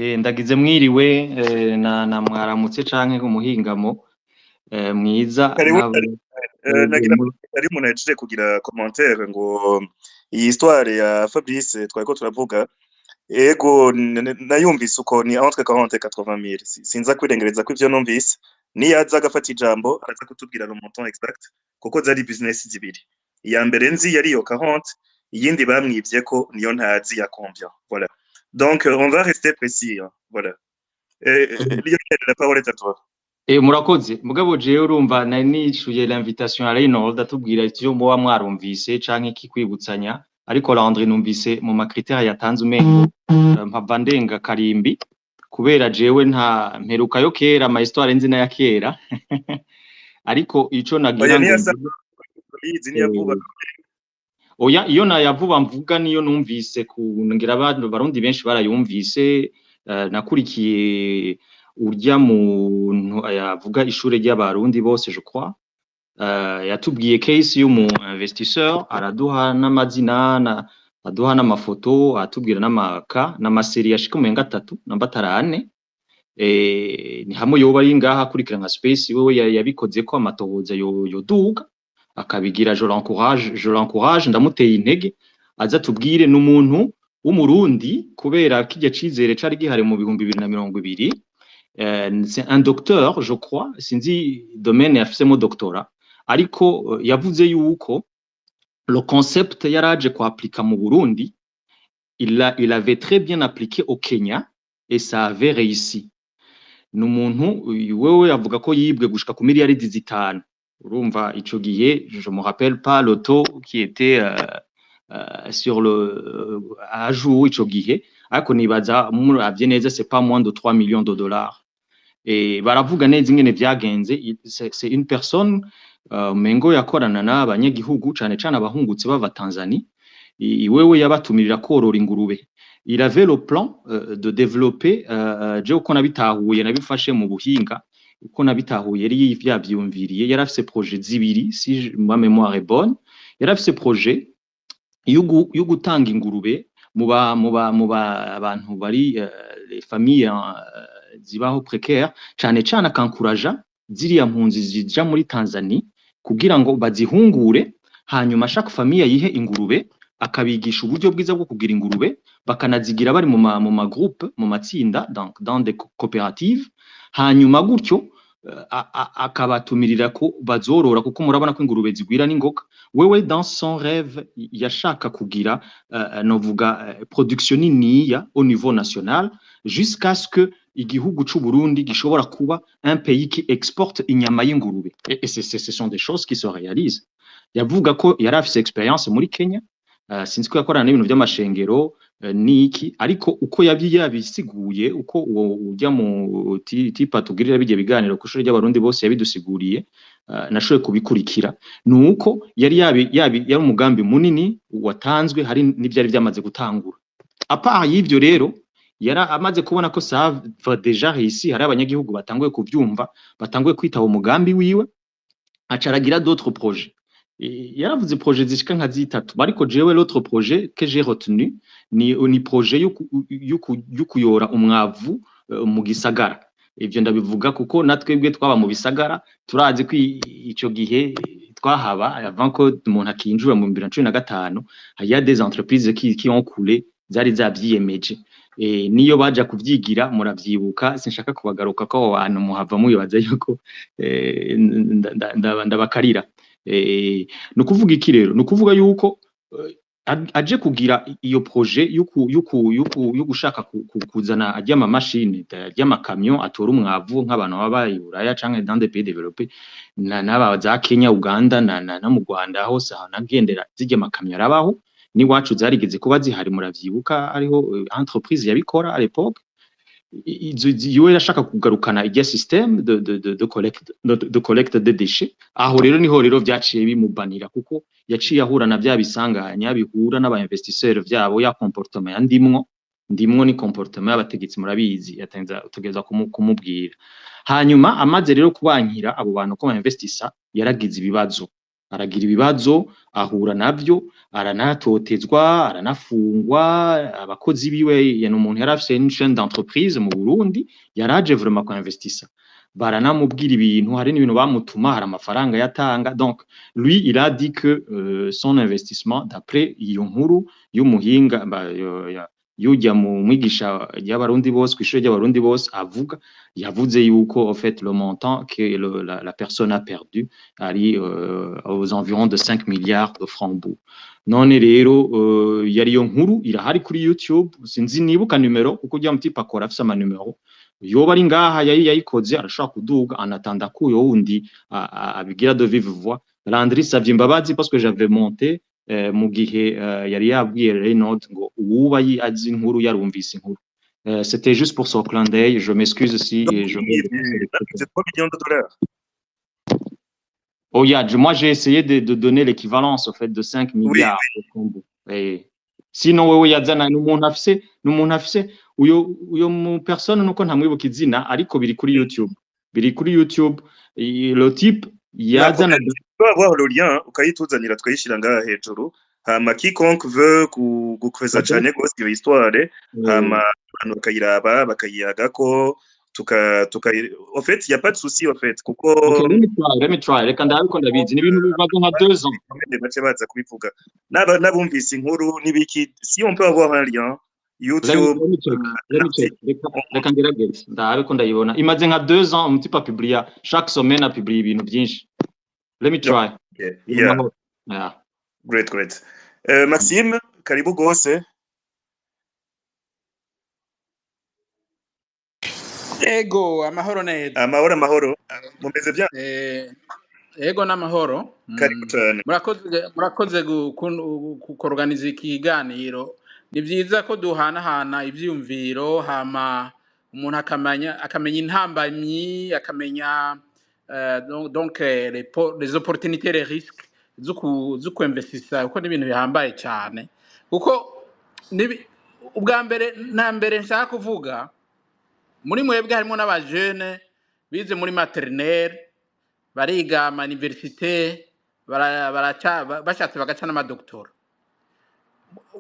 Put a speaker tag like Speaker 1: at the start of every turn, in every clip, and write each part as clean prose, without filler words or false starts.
Speaker 1: Ndagize mwiriwe na mwaramutse canke ku muhingamo mwiza.
Speaker 2: Karibu. Nagira ari umuntu yaje kugira commentaire ngo iyi histoire ya Fabrice twariko turavuga, ego, nayumvise uko ni entre 40 et 80 mille. Sinza kwirengereza ko ivyo numvise, niyaza agafata ijambo araza kutubwira le montant exact, kuko zari business zibiri. Iya mbere nzi yari iyo 40, iyindi bamwivye ko niyo ntazi ya combien. Voilà, donc on va rester précis, hein, voilà. Lionel, la parole est à toi.
Speaker 1: Murakoze. Mugabo jewe urumva nari nishuye l'invitation ya Reynold atubwira ivyo muba mwarumvise canke ikikwibutsanya, ariko Landry numvise mu ma critères yatanze umengo mpava ndenga karimbi, kubera jewe nta mperuka yo kera, ama histoire nzi n'aya kera, ariko ico nagira
Speaker 2: Oya,
Speaker 1: ngo
Speaker 2: niya izi niya vuba.
Speaker 1: Oya, iyo nayavuba mvuga niyo numvise ku ngira abantu Barundi benshi barayumvise. Nakurikiye urya muntu yavuga ishure ry'Abarundi bose, je crois, yatubwiye case y'umu investisseur, araduha n'amazina na aduha n'amafoto, atubwira n'amaka n'ama séries ashika umenga atatu namba atarane. Ni hamwe yoba ari ngaha akurikira nka space wewe yabikozeko amatohoza, yoduga akabigira. Je l'encourage, je l'encourage, ndamuteye intege aza tubwire. N'umuntu w'Umurundi, kubera kirya cizere cari gihari mu 2020. C'est un docteur, je crois, sinzi domaine yafisemo doctorat, ariko yavuze yuko le concept yaraje kuapplika mu Burundi, il avait très bien appliqué au Kenya et ça avait réussi. Ni umuntu wewe avuga ko yibwe gushika ku miliyaridi 5. Urumva ico gihe, je me rappelle pas le taux qui était sur le à jour ico gihe, ariko nibaza muravye neza, c'est pas moins de 3 millions de dollars. Et baravuga neza ingene vyagenze. C'est une personne mengo yakorana n'abanyagihugu, cane cane abahungutse bava Tanzanie. Wewe yabatumirira korora ingurube. Il avait le plan de développer, je uko nabitahuye, nabifashe mu buhinga uko nabitahuye, yari yavyiyumviriye, yari afise projet zibiri, si ma mémoire est bonne. Yari afise projet yo gutanga ingurube mu ba abantu bari les familles zibaho précaire, cane cane akankuraja ziriya mpunzi zija muri Tanzanie kugira ngo bazihungure, hanyuma chaque famille yihe ingurube, akabigisha uburyo bwiza bwo kugira ingurube, bakanazigira bari mu ma groupe, mu matsinda, donc dans des coopératives. Hanyuma gutyo akabatumirira ko bazorora, kuko murabona ko ingurube zigwira n'ingoga. Wewe, dans son rêve, yashaka kugira novuga production niniya au niveau national, jusqu'à ce que igihugu c'u Burundi gishobora kuba un pays qui exporte inyama y'ingurube. Et ce sont des choses qui se réalisent. Yavuga ko yari afise expérience muri Kenya, sinzi ko yakorana n'ibintu vy'amashengero niki, ariko uko yabisiguye, uko uwo ujya mu tipa tugirira bijye biganiro ku ishuri ry'Abarundi bose yabidusiguriye, nashoboye kubikurikira, nuko yari yabi, yabi yari umugambi munini watanzwe, hari n'ivyari vyamaze gutangura. À part y'ivyo rero, yara amaze kubona ko ça va déjà réussi, hari abanyagihugu batanguye kuvyumva, batanguye kwitaba umugambi wiwe, aca aragira d'autres projets. Yaravuze projet zishika nka zitatu, ariko jewe l'autre projet que j'ai retenu ni projet yo kuyora umwavu mu gisagara. Ivyo ndabivuga kuko natwebwe twaba mu bisagara, turazi ko ico gihe twahaba, avant ko umuntu akinjura mu 2015, il y a des entreprises qui ont coulé, zari zavyiyemeje. Niyo baja kuvyigira, muravyibuka, sinshaka kubagaruka ko aho hantu muhava mubibaza yuko ndabakarira. Ni ukuvuga iki rero? Ni ukuvuga yuko aje kugira iyo projet yo gushaka kuzana arya ma machine, arya makamyo atora umwavu, nk'abantu baba i Buraya canke dans des pays développés, na n'aba za Kenya, Uganda na mu Rwanda hose aho nagendera, zirya makamyo arabaho. N'iwacu zarigeze kuba zihari, muravyibuka, hariho entreprise yabikora à l'époque. Iwe yashaka kugarukana irya système de collecte de déchets. Aho rero niho rero vyaciye bimubanira, kuko yaciye ahura na vya bisanganya bihura n'aba investisseurs vyabo, ya comportement ya ndimwo ndimwo, ni comportement y'abategetsi, murabizi, yatenza utegereza kumubwira. Hanyuma amaze rero kubankira abo bantu ko bainvestissa, yaragize ibibazo. Aragira ibibazo, ahura navyo, aranatotezwa, aranafungwa. Abakozi biwe, yani umuntu yari afise une chaîne d'entreprise mu Burundi, yaraje vraiment ku investisa, baranamubwira ibintu, hari n'ibintu bamutuma, hari amafaranga yatanga. Donc lui, il a dit que son investissement, d'après iyo nkuru y'umuhinga yujya mu mwigisha y'Abarundi bose kw'ishure ry'Abarundi bose avuga, yavuze yuko en fait le montant que la personne a perdu ari aux environs de 5 milliards de francs bu. None rero yari iyo nkuru irahari kuri YouTube, sinzi nibuka numero kuko ujya mutipe akora afise ama numero. Yoba ari ngaha yari yayikoze, arashobora kuduga en attendant ko uyo wundi abigira de vive voix. Landry savye imbabazi parce que j'avais monté mu gihe yari yabwiye Reynolds ngo uwuba azi inkuru, yarumvise inkuru. C'était juste pour ce clin d'œil, je m'excuse si
Speaker 2: Donc,
Speaker 1: je
Speaker 2: c'est 3 millions de dollars.
Speaker 1: Oh, yeah, moi j'ai essayé de donner l'équivalence au fait de 5 milliards. Oui. Et sinon wewe yazana n'umuntu afise uyo mu personne, nuko ntamwibuka izina, ariko biri kuri YouTube. Biri kuri YouTube, le type yazana.
Speaker 2: Tu peux avoir le lien, ukayituzanira tukayishira ngaha hejuru, hama quiconque veut gukweza cane gose iyo histoire, hama abantu bakayiraba, bakayiyagako, tuka en fait il y a pas de souci en fait kuko
Speaker 1: Okay, let me try, let me try. Reka ndabe ko ndabizi, ni ibintu bibaza nka 2 ans.
Speaker 2: Bace baza kubivuga n'abumvise inkuru n'ibiki, si on peut avoir un lien YouTube.
Speaker 1: Let me check, let me check. Reka ngerageze ndabe ko ndayibona. Imaze nka 2 ans, umutipe apublia chaque semaine, apublia ibintu byinshi. Let me try.
Speaker 2: Okay. Yeah.
Speaker 1: Yeah.
Speaker 2: Great, great. Maxime, karibu gose.
Speaker 3: Ego, amahoro neza.
Speaker 2: Amahoro, amahoro. Mumeze bien?
Speaker 3: Ego, n'amahoro.
Speaker 2: Karibu cyane.
Speaker 3: Murakoze kuorganiza ikiganiro. Ni byiza ko duhanahana ivyiyumviro, hama umuntu akamenya intambamyi, akamenya donc les opportunités, les risques zo kuinvestisa, kuko ni ibintu bihambaye cyane. Kuko ubwa mbere na mbere nshaka kuvuga, muri mwebwe harimo n'abajene bize muri maternelle, bariga ama université, baraca bashatse bagaca n'amadoktora.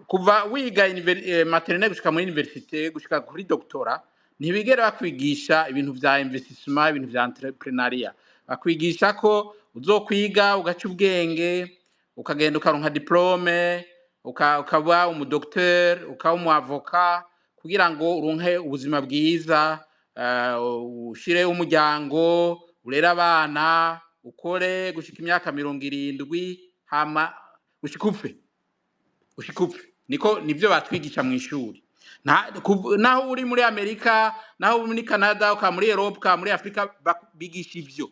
Speaker 3: Kuva wiga maternelle gushika muri université, gushika kuri doctorat, ntibigera bakwigisha ibintu vya investissement, ibintu vya entrepreneuriat. Bakwigisha ko uzokwiga ugaca ubwenge, ukagenda ukaronka diplôme, ukaba umudocteur, ukaba umu avocat, kugira ngo uronke ubuzima bwiza, ushire umuryango, urere abana, ukore gushika imyaka 70, hama gushika upfe, gushika upfe. Niko nivyo batwigisha mu ishuri. Naho uri muri Amerika, naho uri muri Canada, ukaba muri Europe, ukaba muri Afrika, bigisha ivyo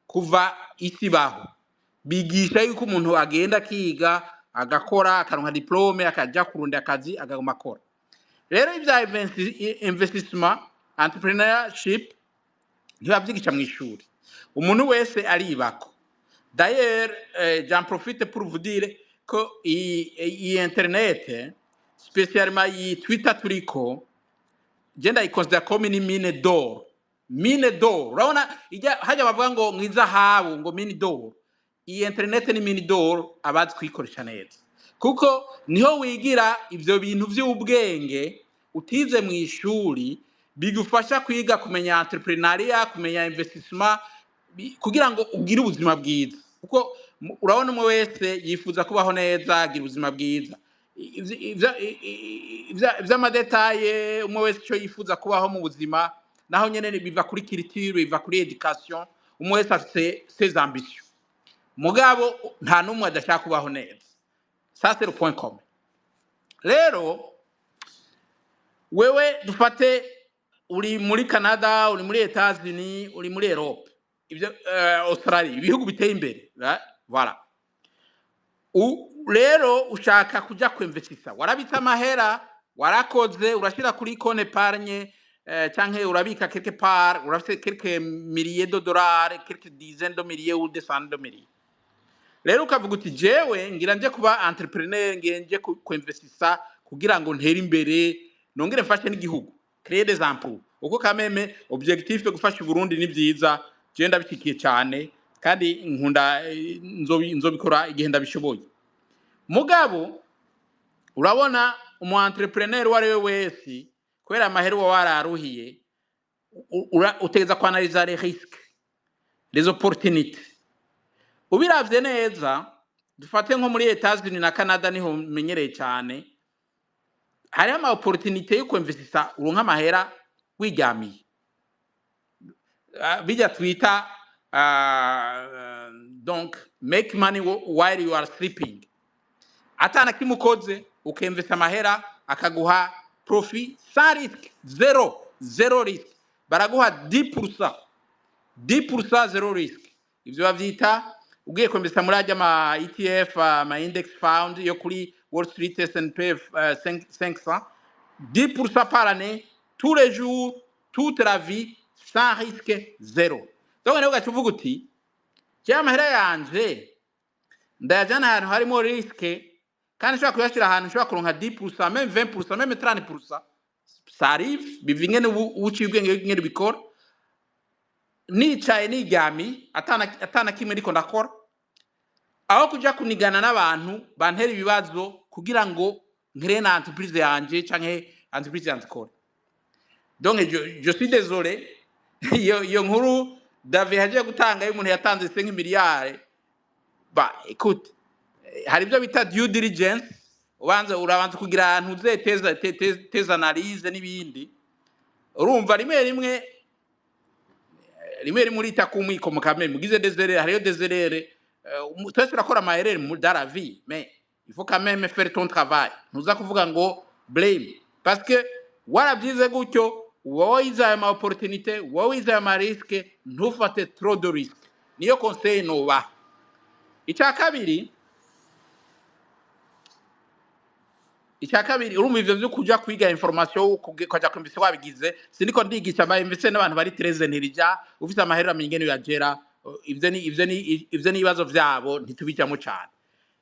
Speaker 3: kuva isi baho. Bigisha yuko umuntu agenda akiga, agakora, akaronka diplôme, akaja kurunda akazi, akaguma akora. Rero ibya investissement, entrepreneurship, ntibavyigisha mu ishuri. Umuntu wese aribako. D'ailleurs, j'en profite pour vous dire ko iyi internet, spécialement iyi Twitter turiko, je ndayiconsidera comme une mine d'or. Mine d'or, urabona ijya hajya bavuga ngo mwizahabu, ngo mine d'or. Iyi internet ni mine d'or abazi kuyikoresha neza, kuko niho wigira ivyo bintu vy'ubwenge utize mu ishuri, bigufasha kwiga kumenya entrepreneuriat, kumenya investissement, kugira ngo ugire ubuzima bwiza. Kuko urabona umwe wese yifuza kubaho neza, agira ubuzima bwiza. Ivy'amadétails, umwe wese ico yifuza kubaho mu buzima, naho nyene biva kuri culture, biva kuri education. Umwe wese afise ses ambitions, mugabo nta n'umwe adashaka kubaho neza. Ça, c'est le point commun. Rero wewe, dufate uri muri Canada, uri muri Etats-Unis, uri muri Europe, ibyo Australia, ibihugu biteye imbere, voilà. Rero ushaka kuja kwinvestisa, warabitse amahera, warakoze, urashira kuri compte épargne canke urabika quelque part, urafise quelques milliers de dollars, quelques dizaines de milliers ou des centaines de milliers. Rero ukavuga uti: "Jewe ngira nje kuba entrepreneur, ngiye nje kuinvestisa kugira ngo ntere imbere, nongere mfashe n'igihugu, créer des emplois." Uko kameme objectif yo gufasha Burundi ni vyiza, je ndabishikiye cyane. Kandi nkunda nzobikora igihe ndabishoboye. Mugabo urabona, umu entrepreneur uwo ari we wese, kubera amahera uba wararuhiye, utegeza kwanaliza les risques, les opportunités. Ubiravye neza, dufate nko muri Etats-Unis na Canada, niho menyereye cyane, hariho ama opportunité yo kwinvestisa, uronka amahera wiryamiye. Bijya twita donc make money while you are sleeping, atana kimwe ukoze, ukinvesta amahera akaguha profit sans risque, zero, zero risque. Baraguha 10%, 10%, zero risque. Ivyo bavyita, ugiye kwinvesta muri ajya ama ETF, ama index fund yo kuri Wall Street, S&P 500, 10% par année, tous les jours, toute la vie, sans risque, zéro. Donc rero ugaca uvuga uti: jewe amahera yanje ndayajana ahantu harimo risque, kandi nshobora kuyashyira ahantu nshobora kuronka 10%, même 20%, même 30%, ça arrive, biva ingene uciye ubwenge ingene ubikora, nicaye niryamiye, atana kimwe ndiko ndakora, aho kuja kunigana n'abantu bantera ibibazo kugira ngo nkire na entreprise yanje canke entreprise yanje ikore. Donc je suis désolé, iyo nkuru David yagiye gutanga y'umuntu yatanze 5 miliyari, ba écoute, hari ibyo bita due diligence. Ubanza urabanza kugira ahantu uzeteza teza analyse n'ibindi. Urumva, rimwe rimwe rimwe rimwe urita ku mwiko mukame mugize des erreurs, hariyo des erreurs. Twese turakora ama erreurs dans la vie, mais il faut quand même faire ton travail. Ntuza kuvuga ngo blame parce que warabyize gutyo. Wowe wize ayo ma opportunité, wowe wize ayo ma risque, ntufate trop de risque. Niyo conseil nubaha. Icya kabiri, urumva, ivyo vyo kuja kwiga information, ukaja kwumvise wabigize, siniko ndigisha ama investisseurs n'abantu bari très intelligent. Ufise amahera amenya ingene uyagera. Ivyo ni ibibazo vyabo, ntitubijamo cane.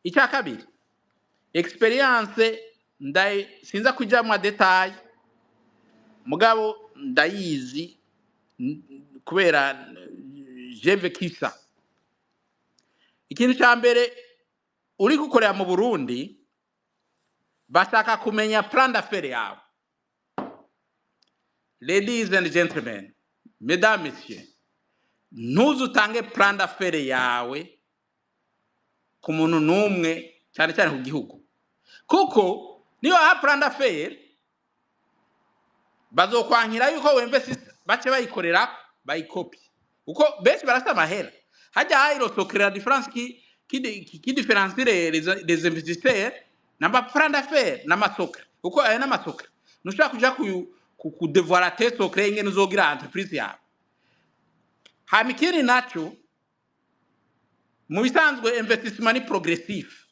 Speaker 3: Icya kabiri, experience ndayi sinza kuja mu détail, mugabo ndayizi kubera j'ai vécu ça. Ikintu cya mbere, uri gukorera mu Burundi, bashaka kumenya plan d'affaires yawe. Ladies and gentlemen, mesdames, messieurs, ntuzutange plan d'affaires yawe ku muntu n'umwe, cyane cyane ku gihugu, kuko niyo waha plan d'affaires, bazokwankira yuko wemvesi bace bayikorera, bayikopi, kuko benshi barasa amahera. Hajya hayiro secret, la différence qui différencie les investisseurs n'ama plan d'affaires n'ama secret, kuko ayo n'ama secret ntushobora kuja kudévoiler tes secrets ingene uzogira entreprise yawe. Hama ikindi naco, mu bisanzwe investissement ni progressif.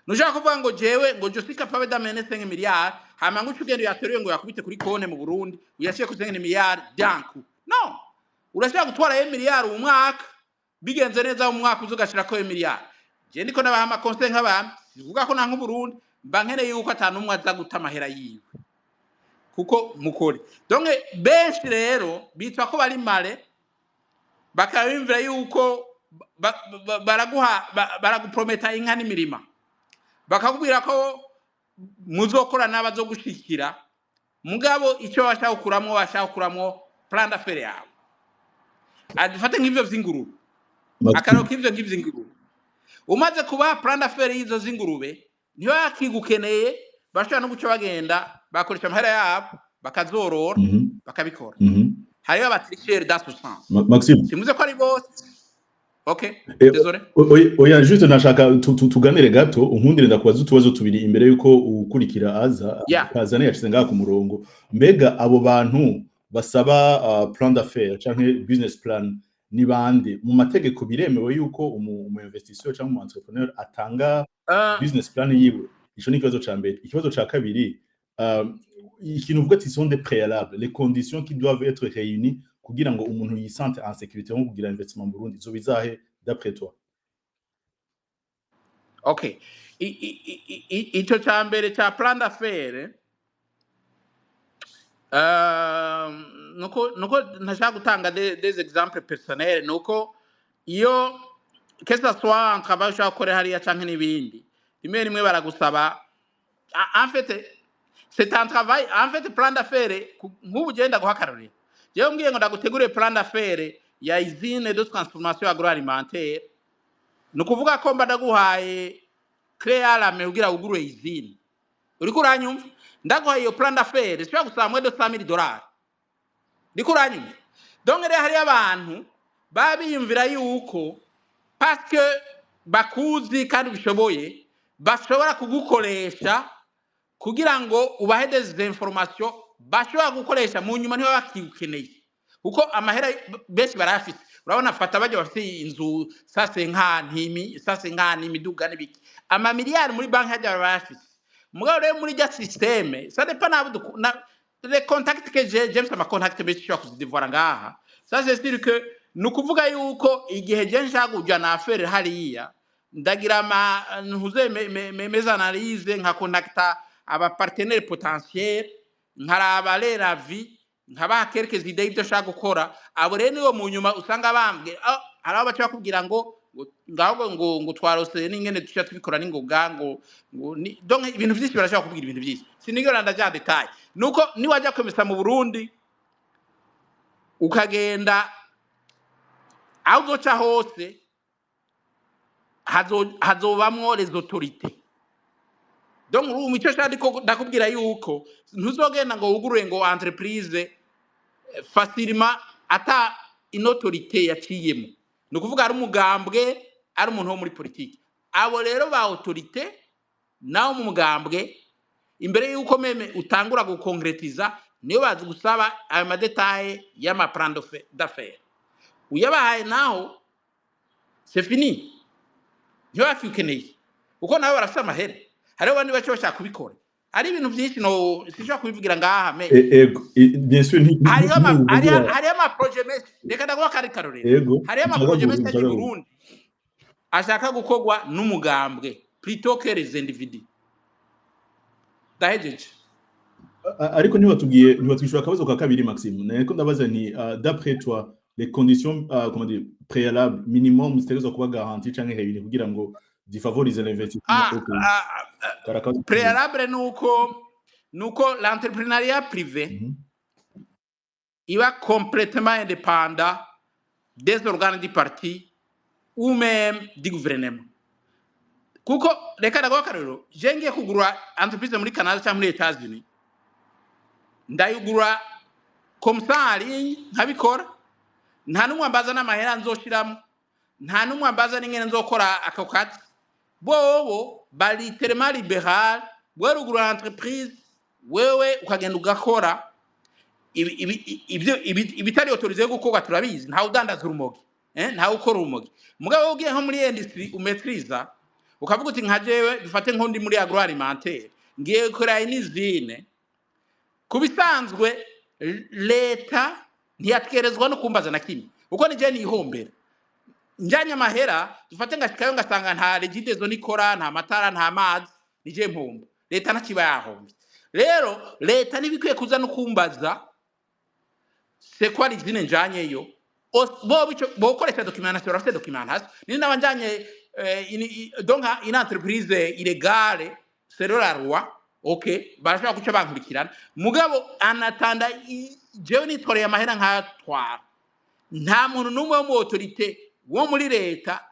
Speaker 3: Ntushobora kuvuga ngo jewe ngo je suis capable d'amener 5 milliards, hama ngo uce ugenda uyateruye ngo uyakubite kuri konte mu Burundi, uyashire kuri 5 milliards d'un coup. No urashobora gutwara 1 miliyari uyu mwaka, bigenze neza mu mwaka uza ugashirako 1 miliyari. Je ndiko nabaha ama conseil nk'abami, sivuga ko nanka Uburundi, mba nkeneye yuko ata n'umwe aza guta amahera yiwe kuko mukore. Donc benshi rero bitwa ko bari mare, bakaba bimvira yuko baraguha baraguprometa inka n'imirima, bakakubwira ko muzokora n'abazogushikira, mugabo icyo bashaka gukuramwo, bashaka gukuramwo plan d'affaires yawe. Adufate nk'ivyo vy'ingurube.
Speaker 4: Maxime.
Speaker 3: Akararo k'ivyo nk'ivy'ingurube, umaze kubaha plan d'affaires y'izo z'ingurube, ntibakigukeneye, bashobora no guca bagenda bakoresha amahera yabo bakazorora, bakabikora. Hariho aba tricheurs dans ce sens.
Speaker 4: Maxime.
Speaker 3: Simuze ko ari bose, okay? Désolé.
Speaker 4: Oya, juste nashaka tuganire gato, unkundire ndakubaza utubazo tubiri imbere yuko ukurikira aza. Kazane yashize ngaha ku murongo. Mbega abo bantu basaba plan d'affaires canke business plan ni bande? Mu mategeko biremewe yuko umu investisseur canke umu entrepreneur atanga business plan yiwe? Ico ni ikibazo ca mbere. Ikibazo ca kabiri, ikintu uvuga ati sont des préalables, les conditions qui doivent être réunies kugira ngo umuntu yisante en sécurité nko kugira investissement mu Burundi, zo bizahe d'après toi?
Speaker 3: Okay. Ico ca mbere ca plan d'affaires, nuko ntashaka gutanga des exemples personnels, nuko Iyo, que ça soit un travail ushaka gukora hariya canke n'ibindi, rimwe rimwe baragusaba, en fait c'est un travail, en fait plan d'affaires. Nk'ubu genda guha akarorero, jewe mbwiye ngo ndagutegure plan d'affaires ya usine de transformation agroalimentaire, ni ukuvuga ko mba ndaguhaye clé à la main kugira wugurure usine. Uriko uranyumva? Ndaguhaye iyo plan d'affaires, ishobora gusaba moins de 100 000 dollars. Uriko uranyumva? Donc rero hariyo abantu baba biyumvira yuko parce que bakuzi kandi ubishoboye, bashobora kugukoresha kugira ngo ubahe des informations bashobora gukoresha mu nyuma, niba bakigukeneye, kuko amahera benshi barayafise. Urabona, fata bajya bafite inzu sase nkantimi, sase nkani, imiduga n'ibiki, amamiliyari muri banki hajya barayafise. Mugabo rero muri rya système, ça dépend n'abo les contacts que j'ai. James, ama contacts benshi ushobora kuzidivora ngaha. Ça c'est sûr que ni ukuvuga yuko igihe je nshaka kujana affaire hariya, ndagira ama ntuze mes analyses, nka contacta aba partenaires potentiels, nkaraba leur avis, nkabaha quelques idées y'ibyo nshaka gukora. Abo rero nibo mu nyuma usanga bambwira, ah, hari aho baca bakubwira ngo ngaho ngo twarose n'ingene tuca tubikora n'ingoga, ngo ni donc ibintu vyinshi, barashobora kubwira ibintu vyinshi. Sinigera ndaja détail. Nuko niwajya kwemesa mu Burundi, ukagenda aho uzoca hose, hazobamwo les autorités. Donc urumva icyo nshaka, ndiko ndakubwira yuko ntuzogenda ngo wugurure ngo entreprise facilement ata une autorité yaciyemo, ni ukuvuga ari umugambwe, ari umuntu wo muri politiki. Abo rero ba autorité nawo mu mugambwe, imbere yuko même utangura gukonkretiza, niyo bazi gusaba ayo ma détails y'ama plan d'affaires. Uyabahaye naho, c'est fini, ntibakikeneye, kuko nabo barafite amahera. Hariho abandi bace bashaka kubikora. Hari ibintu byinshi, no sinshobora kubivugira ngaha me
Speaker 4: Ego, bien sûr,
Speaker 3: hariho ama
Speaker 4: ntibivugira.
Speaker 3: Hariho ama projets menshi. Reka ndaguha akandi karorero. Hariho ama projets menshi ari i Burundi ashaka gukorwa n'umugambwe plutôt que les individus. Ndahejeje.
Speaker 4: Ariko ntiwatubwiye, ntiwatwishyura akabazo ka kabiri, Maxime. Nariko ndabaza nti d'après toi, les conditions comment dire, préalables minimum zitegerezwa kuba garantie canke réunies kugira ngo zifavorise l'investissement au pays? Kari akabazo kabiri.
Speaker 3: Préalable nuko l'entrepreneuriat privé iba complètement indépendant des organes du parti ou même du gouvernement. Kuko reka ndaguha akarorero: je ngiye kugura entreprise muri Canada cyangwa muri Etats-Unis, ndayigura comme ça en ligne, nkabikora, nta n'umwe ambaza n'amahera nzoshiramo, nta n'umwe ambaza n'ingene nzokora ako kazi. Bobo bari tellement libéral. Wewe ugura entreprise, wewe ukagenda ugakora ibitari autorisé gukorwa. Turabizi, ntawe udandaza urumogi, ntawe ukora urumogi. Mugabo wowe ugiye nko muri industrie umetriza, ukavuga uti nka jewe, dufate nko ndi muri agroalimentaire, ngiye gukora une usine, ku bisanzwe leta ntiyatwerezwa no kumbaza na kimwe, kuko ni je nihombera njanye amahera. Dufate ngashikayo ngasanga nta Regideso nikora, nta matara, nta mazi, nije mpomba, leta ntakiba yahombye. Rero leta ntibikwiye kuza no kumbaza c'est quoi l'usine njanyeyo. Bo bico bokoresha documentation, barafite documentation. Ni naba njanye donc une entreprise illégale selon la loi, ok, barashobora guca bankurikirana. Mugabo anatanda jewe nitoreye amahera nkatwara, nta muntu n'umwe wo mu autorité wo muri leta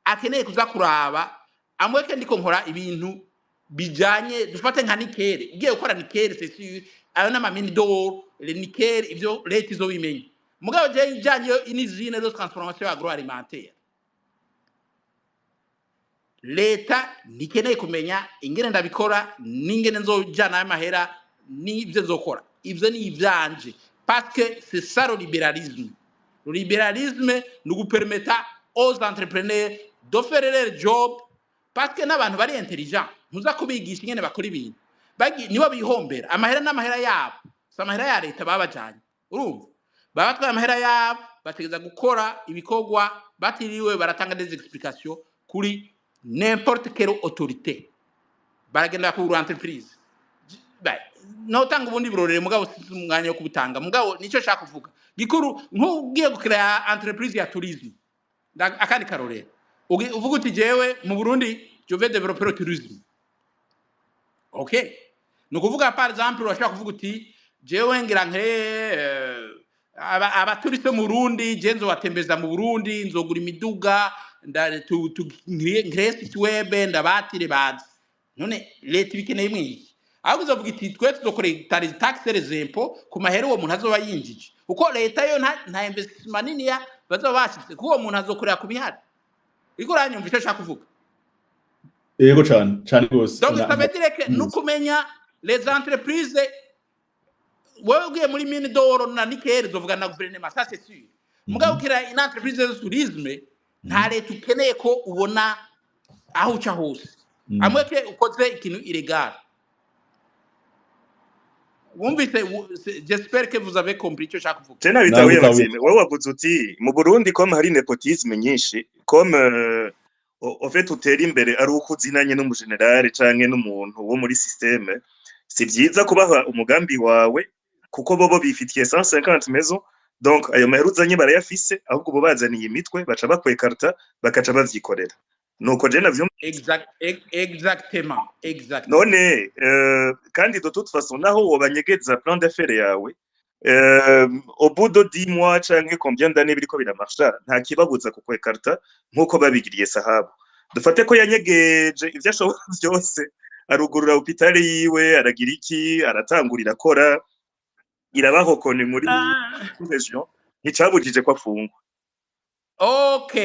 Speaker 3: akeneye kuza kuraba amweke ndiko nkora ibintu bijanye. Dufate nka nickel, ugiye gukora nickel, c'est sûr, ayo n'ama mines d'or, le nickel, ivyo leta izobimenya. Mugabo je njanye une usine de transformation agroalimentaire, leta ntikeneye kumenya ingene ndabikora n'ingene nzojana amahera n'ibyo nzokora. Ivyo ni ivyanje, parce que c'est ça le libéralisme. Le libéralisme ni ugupermeta aux entrepreneurs de faire leur job, parce que n'abantu bari intelligent, ntuza kubigisha ingene bakora ibintu. Nibo bihombera amahera, n'amahera yabo, si amahera ya leta baba bajanye. Urumva, baba batwaye amahera yabo, bategereza gukora ibikorwa batiriwe baratanga des explications kuri n'importe quelle autorité. Baragenda bakugura entreprise. Notanga ubundi burorere, mugabo sinzi umwanya wo kubutanga. Mugabo nicyo nshaka kuvuga gikuru, nk'ugiye gukrea entreprise ya tourisme. Akandi karorero, uvuga uti: "Jewe mu Burundi je vais développer le tourisme." OK, ni ukuvuga, par exemple, urashobora kuvuga uti: "Jewe ngira nke abaturiste mu Burundi, je nzobatembeza mu Burundi, nzogura imiduga, nkire site web, ndabatire baze." None leta ibikeneye mwiki? Ahubwo izovuga iti: "Twe tuzokorera taxe, les impôts, ku mahera uwo muntu azoba yinjije," kuko leta yo nta investissement niniya bazoba bashize, kuko uwo muntu azokorera ku bihari. Uriko uranyumva icyo nshaka kuvuga?
Speaker 4: Yego, cane cane rwose.
Speaker 3: Donc ça veut dire que nukumenya les entreprises, wewe ugiye muri mine d'or na nickel, uzovuga na gouvernement, ça c'est sûr. Mugabo ukira une entreprise de tourisme, nta leta ukeneye ko ubona aho uca hose, amwe ke ukoze ikintu illégal. Wumvise? J'espère que vous avez compris icyo nshaka kuvuga.
Speaker 2: Je nabitahuye.
Speaker 4: Nagutahuye.
Speaker 2: Maxime, wowe wavuze uti mu Burundi, comme hari népotisme nyinshi, comme au fait utera imbere ari uko uzinanye n'umugenerale canke n'umuntu wo muri système, si vyiza kubaha umugambi wawe, kuko bobo bifitiye 150 maisons. Donc ayo mahera uzanye barayafise, ahubwo bo bazaniye imitwe, baca bakwekarta, bakaca bavyikorera. Nuko je navyumva.
Speaker 3: Exactement, exactement.
Speaker 2: None kandi de toute façon, naho wobanyegeza plan d'affaires yawe, au bout de 10 mois canke combien d'années biriko biramarcha, nta kibabuza kukwekarta nk'uko babigiriye Sahabu. Dufate ko yanyegeje ivyo ashobora vyose, arugurura hôpital yiwe, aragira iki, aratangurira akora, irabaho koni muri région, nticabujije ko afungwa.
Speaker 3: OK,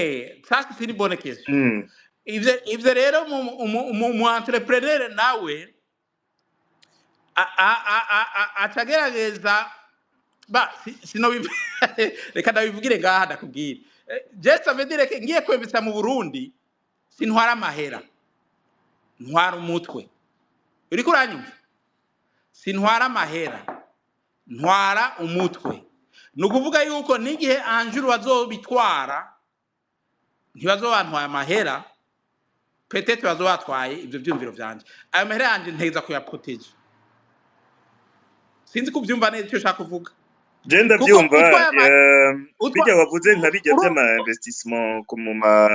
Speaker 3: ça c'est une bonne question. Ivyo rero mu entrepreneur nawe acagerageza ba reka ndabivugire ngaha, ndakubwira. Je, ça veut dire que ngiye kwemeza mu Burundi, sintwara amahera, ntwara umutwe. Uriko uranyumva? Sintwara amahera, ntwara umutwe. Ni ukuvuga yuko n'igihe anjuru bazobitwara, ntibazoba bantwaye amahera, peut-être bazoba batwaye ivyo vyumviro vyanje. Ayo mahera yanje ntegeza kuyaproteja. Sinzi ko uvyumva neza icyo ushaka kuvuga.
Speaker 2: Je
Speaker 3: Kuko
Speaker 2: ndavyumva.
Speaker 3: utwaye
Speaker 2: Bijya wavuze nka bijya vy'ama investissement ku mu ma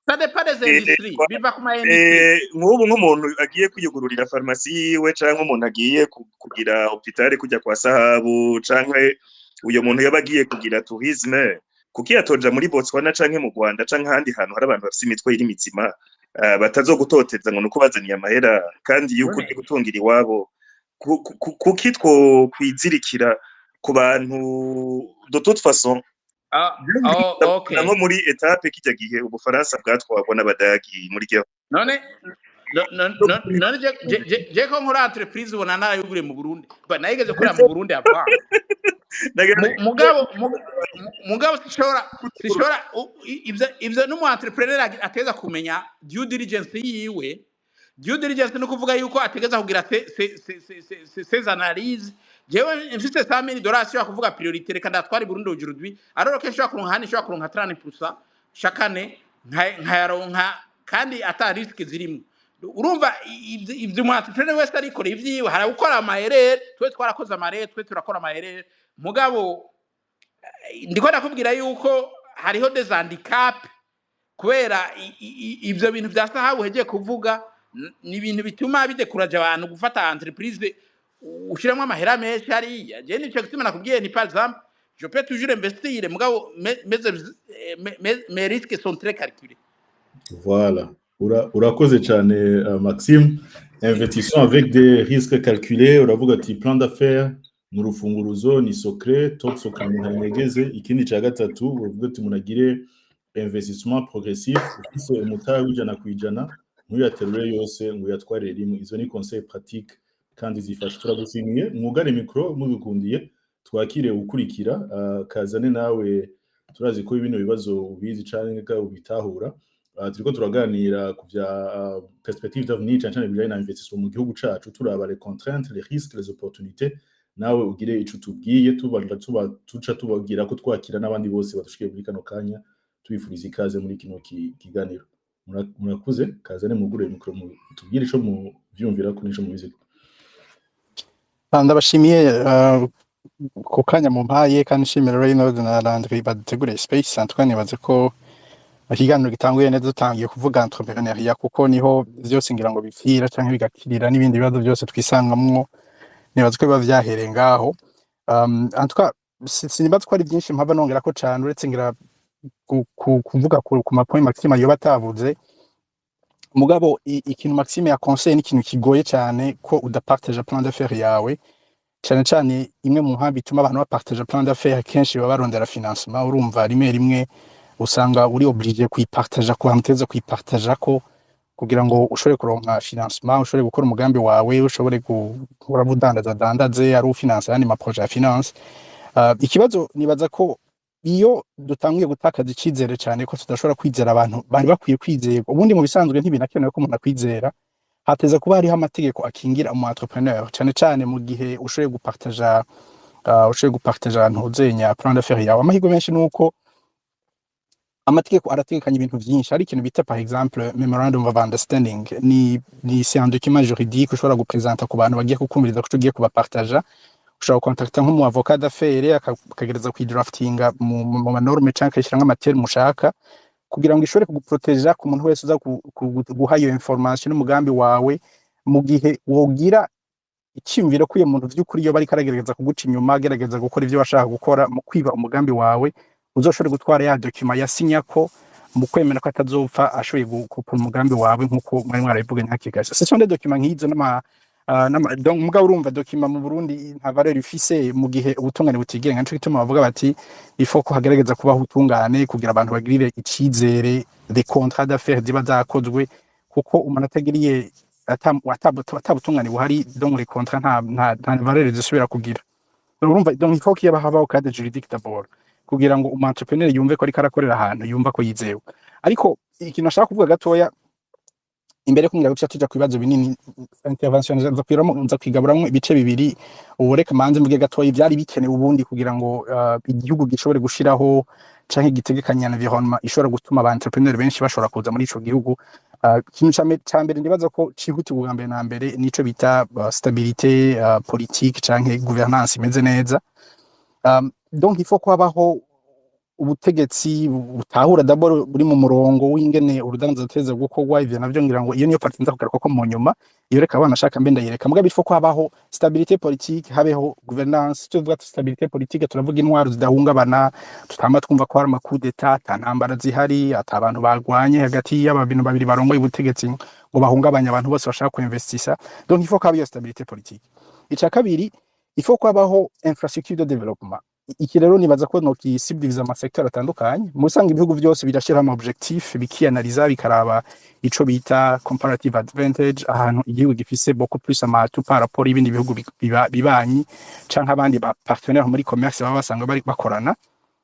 Speaker 3: Ça dépend des industries, biva ku ma industries.
Speaker 2: Nk'ubu nk'umuntu agiye kwiyugururira farumasi yiwe, canke umuntu agiye kugira hôpital kujya kwa Sahabu, canke uyo muntu yaba agiye kugira tourisme, kuki yatoja muri Botswana canke mu Rwanda canke ahandi hantu hari abantu bafise imitwe iri mizima, batazogutoteza ngo nuko bazaniye amahera, kandi yuko
Speaker 3: None
Speaker 2: uri gutungira iwabo? Kuki two kwizirikira ku bantu? De toute façon,
Speaker 3: Ah, oh, okay.
Speaker 2: nko muri étape kijya gihe Ubufaransa bwatwarwa n'Abadagi muri guerre.
Speaker 3: None none je ko nkora entreprise, ubona narayuguriye mu Burundi. Ba nayigeze kurira mu Burundi avant. Mugabo sishobora ivyo n'umu entrepreneur ategeza kumenya due diligence yiwe. Due diligence ni ukuvuga yuko ategeza kugira ses analyses. Jewe mfise $100,000, nshobora kuvuga priorité: reka ndatwara i Burundi aujourd'hui, alors que nshobora kuronka hano, nshobora kuronka 30% chaque année, nkayaronka kandi ata risque zirimo. Urumva, ivyo umu entrepreneur wese arikoreye ivyiwe. Hari gukora amaherere, twe twarakoze amarere, twe turakora amaherere. Mugabo ndiko ndakubwira yuko hariho des handicaps, kubera ivyo bintu vya Sahabu uhejeje kuvuga ni ibintu bituma bidekuraje abantu gufata entreprise ushiramwo amahera menshi hariya. Je nico gituma nakubwiye ni, par exemple, je peux toujours investir, mugabo mes risques sont très calculés.
Speaker 4: Voilà. Urakoze cyane, Maxime. Investissons avec des risques calculés. Uravuga ati plan d'affaires ni urufunguruzo, ni secret, top secret, umuntu anyegeze. Ikindi cya gatatu uravuga ati umuntu agire investissement progressif, ufise umutahe w'100%, ntuyaterure yose ngo uyatwarire rimwe. Izo ni conseil pratique kandi zifasha. Turagushimiye. Mwugare micro mubikundiye, twakire ukurikira. Kazane nawe, turazi ko bino bibazo ubizi canke ubitahura. Turiko turaganira ku vya perspective d'avenir, cyane cyane bijanye na investissement mu gihugu cacu, turaba les contraintes, les risques, les opportunités. Nawe ugire ico tubwiye, tubanza tuba tuca tubabwira ko twakira n'abandi bose badushikiye muri kano kanya, tubifuriza ikaze muri kino kiganiro. Murakuze. Kazane, mugure micro, tubwire ico muvyumvira ko n'ico mubiziko.
Speaker 5: Ndabashimiye. Ku kanya mumpaye, kandi nshimira Reynold na Landry baduteguriye space. En tout cas, nibaze ko ikiganiro gitanguye neza, dutangiye kuvuga entrepreneuriat, kuko niho vyose ngira ngo bipfira canke bigakirira, n'ibindi bibazo byose twisangamwo nibaze ko biba vyahereye ngaho. En tout cas, sinibaza ko ari byinshi mpava nongerako cane, uretse ngira kuvuga ku ma points Maxime yoba atavuze. Mugabo ikintu Maxime ya conseil ni ikintu kigoye cane ko udapartage plan d'affaires yawe. Cane cane imwe mu mpamvu ituma abantu bapartage plan d'affaires, kenshi baba barondera financement. Urumva, rimwe rimwe usanga uri obligé kuyipartaja ku bantu uteza kuyipartaja ko, kugira ngo ushobore kuronka financement, ushobore gukora umugambi wawe, ushobore gukora udandaza dandaze, ari ufinance ayandi ma projets ya finance. Ikibazo nibaza ko iyo dutanguye gutakaza icizere cyane, ko tudashobora kwizera abantu bari bakwiye kwizerwa. Ubundi mu bisanzwe ntibinakenewe ko umuntu akwizera, hateza kuba hariho amategeko akingira umu entrepreneur, cyane cyane mu gihe ushoboye gupartaja ntuzenya plan d'affaires yawe. Amahirwe menshi nuko amategeko arategekanya ibintu vyinshi. Hari ikintu bita, par exemple, memorandum of understanding. Ni c'est un document juridique ushobora gupresenta ku bantu bagiye kukumviriza ko ugiye kubapartaja. Ushobora gukontakta nk'umu avocat d'affaires, akagereza kuyidraftinga mu ma normes canke akayishiramwo ama termes ushaka, kugira ngo ishobore kuguproteja ku muntu wese uza guha iyo information n'umugambi wawe, mu gihe wogira icyiyumviro ko uyo muntu vy'ukuri yoba ariko aragerageza kuguca inyuma, agerageza gukora ivyo washaka gukora mu kwiba umugambi wawe, uzoshobore gutwara ya document yasinyako mu kwemera ko atazopfa ashoboye gukopera umugambi wawe, nk'uko mwari mwarabivuganye hakiri kare. Ce sont des documents nk'izo n'ama, donc mugabo urumva, document mu Burundi nta valeur ifise mu gihe ubutungane butigenga. Nico gituma bavuga bati il faut ko hagerageza kubaho ubutungane kugira abantu bagirire icizere des contrats d'affaires ziba zakozwe, kuko umuntu atagiriye ata butungane buhari, donc les contrats nta valeur zisubira kugira. Urumva, donc il faut qu'il y habaho cadre juridique d'abord, kugira ngo umu entrepreneur yumve ko ariko arakorera ahantu yumva ko yizewe. Ariko ikintu nashaka kuvuga gatoya imbere kugira ngo tuja ku bibazo binini, intervention nza kwiramo, nza kwigaburamwo ibice bibiri. Ubu reka manze mvuge gatoya ivyari bikenewe ubundi kugira ngo igihugu gishobore gushiraho canke gitegekanya environnement ishobora gutuma aba entrepreneur benshi bashobora kuza muri ico gihugu. Ikintu ca mbere ndibaza ko cihutirwa bwa mbere na mbere nico bita stabilité politique canke gouvernance imeze neza. Donc il faut ko habaho ubutegetsi butahura d'abord, buri mu murongo w'ingene urudandaza ruteza gukorwa. Ivyo navyo ngira ngo iyo niyo partie nza kugaruka ko mu nyuma. Iyo reka abana ashaka mbe ndayireka. Mugabo il faut ko habaho stabilité politique, habeho gouvernance. Tuvuga stabilité politique, turavuga intwaro zidahungabana, tutama twumva ko hari ama coups d'état, ata ntambara zihari, ata abantu barwanye hagati y'ababintu babiri barongoye ubutegetsi ngo bahungabanye abantu bose bashaka kuinvestisa. Donc il faut ko haba iyo stabilité politique. Ica kabiri, il faut ko habaho infrastructure de développement. Iki rero nibaza ko nokisubdiviza ama secteur atandukanye. Mu usanga ibihugu byose birashiraho ama objectif, bikianaliza, bikaraba ico bita comparative advantage, ahantu igihugu gifise beaucoup plus ama atouts par rapport y'ibindi bihugu bibanyi canke abandi ba partenaire muri commerce baba basanga bari bakorana,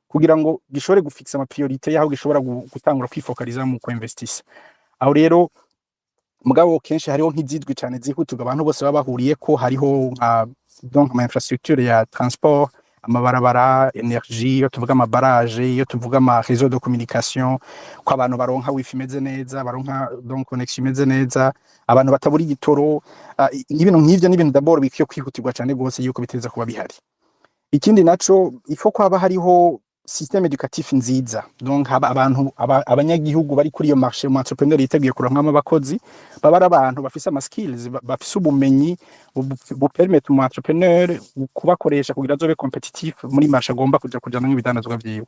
Speaker 5: kugira ngo gishobore gufixa ama priorité yaho gishobora gutangura kwifokaliza mu kuinvestisa. Aho rero mugabo kenshi hariho nk'izizwi cane zihutirwa abantu bose baba bahuriye ko, hariho nka donc ama infrastructure ya transport, amabarabara, énergie, iyo tuvuga ama barrages, iyo tuvuga ama réseau de communication, ko abantu baronka wifi imeze neza, baronka donc connexion imeze neza, abantu batabura igitoro, ibintu nk'ivyo n'ibintu d'abord bikwiye kwihutirwa cane gose yuko biteza kuba bihari. Ikindi naco, il faut ko haba hariho système éducatif nziza. Donc haba abantu abanyagihugu bari kuri iyo marché umu entrepreneur yiteguye kuronkamwo abakozi, baba ari abantu bafise ama skills, bafise ubumenyi bupermet umu entrepreneur kubakoresha kugira azobe compétitif muri marché agomba kuja kujanamwo ibidandazwa vyiwe.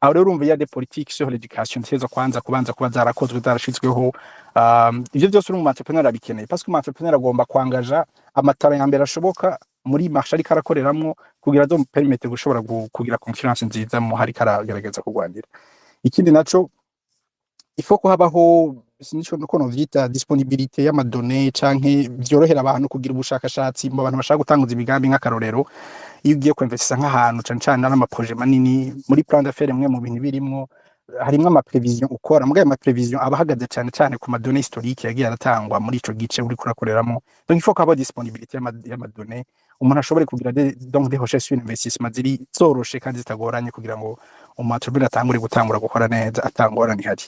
Speaker 5: Aho rero urumva, il y a des politiques sur l'éducation zitegerezwa kwanza kubanza kuba zarakozwe, zarashizweho. Ivyo vyose uri umu entrepreneur abikeneye, parce que umu entrepreneur agomba kwangaja amatara ya mbere ashoboka muri marché ariko arakoreramwo, kugira azomupermete gushobora kugira concurrence nziza mu hariko aragerageza kurwanira. Ikindi naco, il faut ko habaho, sinico nuko novyita, disponibilité y'ama données canke vyorohera abantu kugira ubushakashatsi mu bantu bashaka gutanguza imigambi. Nk'akarorero, iyo ugiye kwinvestisa nk'ahantu, cane cane ari ama projets manini, muri plan d'affaires imwe mu bintu birimwo harimwo ama prévisions ukora. Mugabo ayo ma prévisions aba ahagaze cane cane ku ma données historiques yagiye aratangwa muri ico gice uriko urakoreramwo. Donc il faut ko habaho disponibilité y'ama données, umuntu ashobore kugira donc des recherches sur investissement ziri zoroshe kandi zitagoranye, kugira ngo umu entrepreneur atangure gutangura gukora neza atangorane ihari.